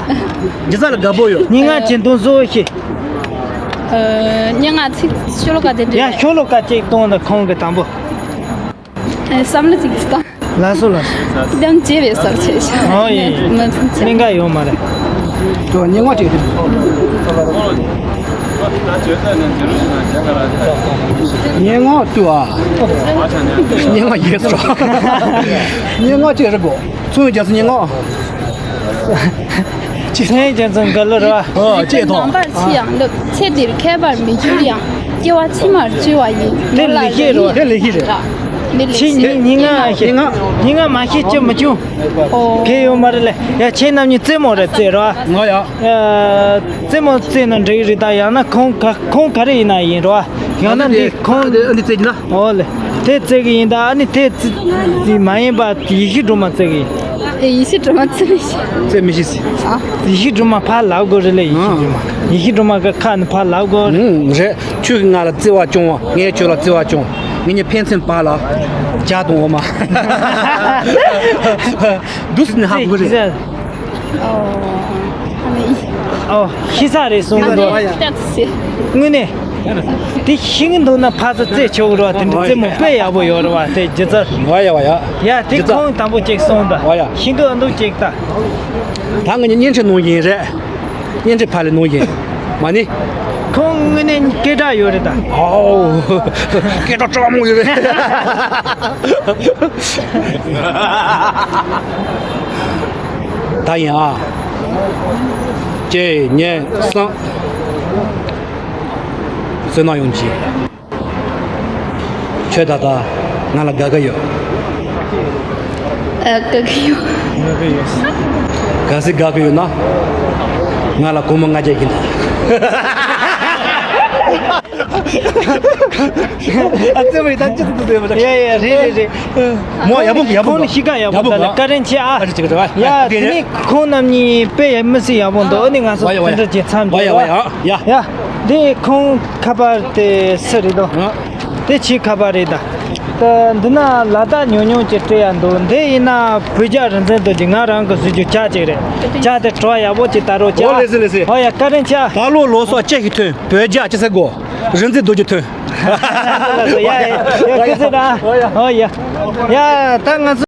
སྒྱུ་རྩལ་ལ་དགའ་པོ་ཡོད། སྙན་ངག་གྱེར་འདོན་བཟོ་ཤེས། ཨ། སྙན་ངག་ཚིག་ཤོ་ལོ་ཀ་དེ་འདྲ། ཡ་ཤོ་ལོ་ཀ་གཅིག་གཏོང་དང་ཁོང་གི་དང་པོ། ཨ། བསམ་བློ་ཅིག་ཅིག་བཏང་། ལགས་སོ་ལགས་སོ། ཡང་བརྗེད་པའི་སར་བྱས་ཤག་ཨོ་ཡེ། མ་མ་ཚང་ཆ། གླེང་ག་ཡོད་མ་རེད། ཅོ་སྙན་ངག་ཅིག་རེད། སྙན་ངག་ཏུ་ཨ། སྙན་ངག་ཡོད་སོ། སྙན་ངག་ཅིག་རེད་གོ། མཚུངས་རྒྱ་སེ་སྙན་ངག་ཅི། སྙན་རྒྱ་མཚོ་འགལ་ལོ་ར། ཨོ་ཅེས་ཐོང་། རྣམ་པར་ཕྱེ་ཡང་ལེགས། ཚེ་འདིར་མཁས་པར་མི་འགྱུར་ཡང་། སྐྱེ་བ་ཕྱི་མར་བཅོལ་བ་ཡི། དེ་ལེགས་བཤད་རེད། དེ་ལེགས་བཤད་རེད། འདི་ལེགས་ཕྱི་བཤད། ཉིན་ཉིན་ངག་ཉིན་ངག་ཉིན་ངག་མ་ཤེས་ཅི་མི་བྱུང་། ཨོ། གལ་ཡོད་མ་རེད་ལེ། ཡ་ཁྱེད་རྣམ་གཉིས་རྩེད་མོ་རེ་རྩེ་རོ། ང་ཡ། རྩེད་མོ་རྩེ་ན་འགྲིག་རེད། ད་ཡང་ན་ཁོང་ག་ཁོང་ག་རེ་ཡིན་ན་ཡིན་རོ། ཡང་ན་འདི་ཁོང་འདི་རྩེ་གྱི་ན། ཨོ་ལེ། དེ་རྩེ་གི་ཡིན། ད་ཨ་ནི་དེ་རྩེ་མ་ཡིན་པ་ཡེ་ཤེས་སྒྲོལ་མ་རྩེ་གི་ཡིན། ཨེ། ཡེ་ཤེས་སྒྲོལ་མ་རྩེ་མི་ཤེས། རྩེ་མི་ཤེས་སི། ཨ། ཡེ་ཤེས་སྒྲོལ་མ་ཕར་ལབ་དགོས་རེད་ལེ། ཡེ་ཤེས་སྒྲོལ་མ། ཡེ་ཤེས་སྒྲོལ་མ་གི་ཁ་ནས་ཕར་ལབ་དགོས་རེད། ཨང་། རེད། ཁྱོད་ཀྱིས་ང་ལ་བརྩེ་བ་བྱུང་བ། ངས་ཁྱོད་ལ་བརྩེ་བ་བྱུང་། ངེད་གཉིས་ཕན་ཚུན་བར་ལ་ཇ་དང་འོ་མ། འདུག་སེ་ནས་ཧ་གོ་གི་རེད། ཨོ། ཨོ། ཤི་ས་རེད་གསུང་གི་འདུག་དངོས་གནས། དེ་ཤི་གི་འདུག་ན་ཕར་ཚུར་རྩེད་ཆོག་གི་རེད་བ། དེ་འདྲ་རྩེད་མོ་དཔེ་ཡག་པོ་ཡོད་རེད་བ། དེ་སྒྱུ་རྩལ། ཡ་ཡ་བ་ཡ། ཡ་དེ་སྒྱུ་རྩལ། ཁོང་དང་པོ་ཅིག་གསུངས་ད། བ་ཡ། ཤི་གི་འདུག་ཅིག་ད། ད་ངེད་གཉིས་བརྙན་འཕྲིན་ནང་བཞིན་རེད། བརྙན་འཕྲིན་ཕར་ལ་གནང་ཡིན། མ་ཎི། ཁོང་དངོས་གནས་སྐད་གྲགས་ཡོད་རེད་ད། ཨོ། སྐད་གྲགས་ཅག་མོ་ཡོད་རེད། ད་ཡིན་ཨ། གཅིག་གཉིས་གསུམ། བསོད་ནམས་ཡོང་གི། ཁྱོད་ད་ལྟ་ང་ལ་དགའ་གི་ཡོད། ཨ། དགའ་གི་ཡོད། དགའ་གི་ཡོད། གལ་སྲིད་དགའ་གི་ཡོད་ན། ང་ལ་སྒོར་མོ་ལྔ་བརྒྱ་ཡིན། ཨ་ཙི་བའི་ད་ཅི་ཐུབ་ཐུབ་ཡོད་མ་རེད། ཡ་ཡ་རེད་རེད་རེད། མོ་ཡག་པོ་ཡག་པོ། ཁོང་ནི་གཤིས་ཀ་ཡག་པོ་ཡག་པོ་འདུག་ལ། བཀའ་དྲིན་ཆེ་ཨ། ཨ་ཅིག་ཅིག་ཡ་དེ་ནི་ཁོང་རྣམ་གཉིས་དཔེ་ཡ་མི་སྲིད་ཡག་པོ་འདུག་ཨ་ནི་ང་ཚོ་བ་ཡ་བ་དེ་ཡ། འདྲ་ཅིག་མཚམས་བ་ཡ་བ་བརྗོད་ཡ་ཡ། ཡ། དེ་ཁོང་ཁ་པར་དེ་སུ་རེད་དོ། ཨ། དེ་ཁྱི་ཁ་པར་རེད་ད། ད་འདི་ན་ལ་དྭགས་ཉུང་ཉུང་ཅིག་སྤྲད་ཡ་འདུག་འདི་ཡིན་ན་བོད་རྒྱ་རིག་འཛིན་རྡོ་རྗེ། ང་རང་གི་བཟོས་རྒྱུ་ཇ་ཅིག་རེད། ཇ་དེ་བྲོ་བ་ཡག་པོ་ཅིག་ད་རོགས་བྱ། ཨོ་ལེ་སི་ལེ་སི། ཨོ་ཡ་བཀའ་དྲིན་ཆེ། ད་ལོ་ལོ་སོགས་ཅི་ཞིག་ཐོན། བོད་རྒྱ་ཅི་ཟེར་གོ། རིག་འཛིན་རྡོ་རྗེ་ཐོན། ཡ་ཡ་ཡ་སྐུ་ཚེ་ད། ཨོ་ཡ། ཡ་ད་ང་ཚོ།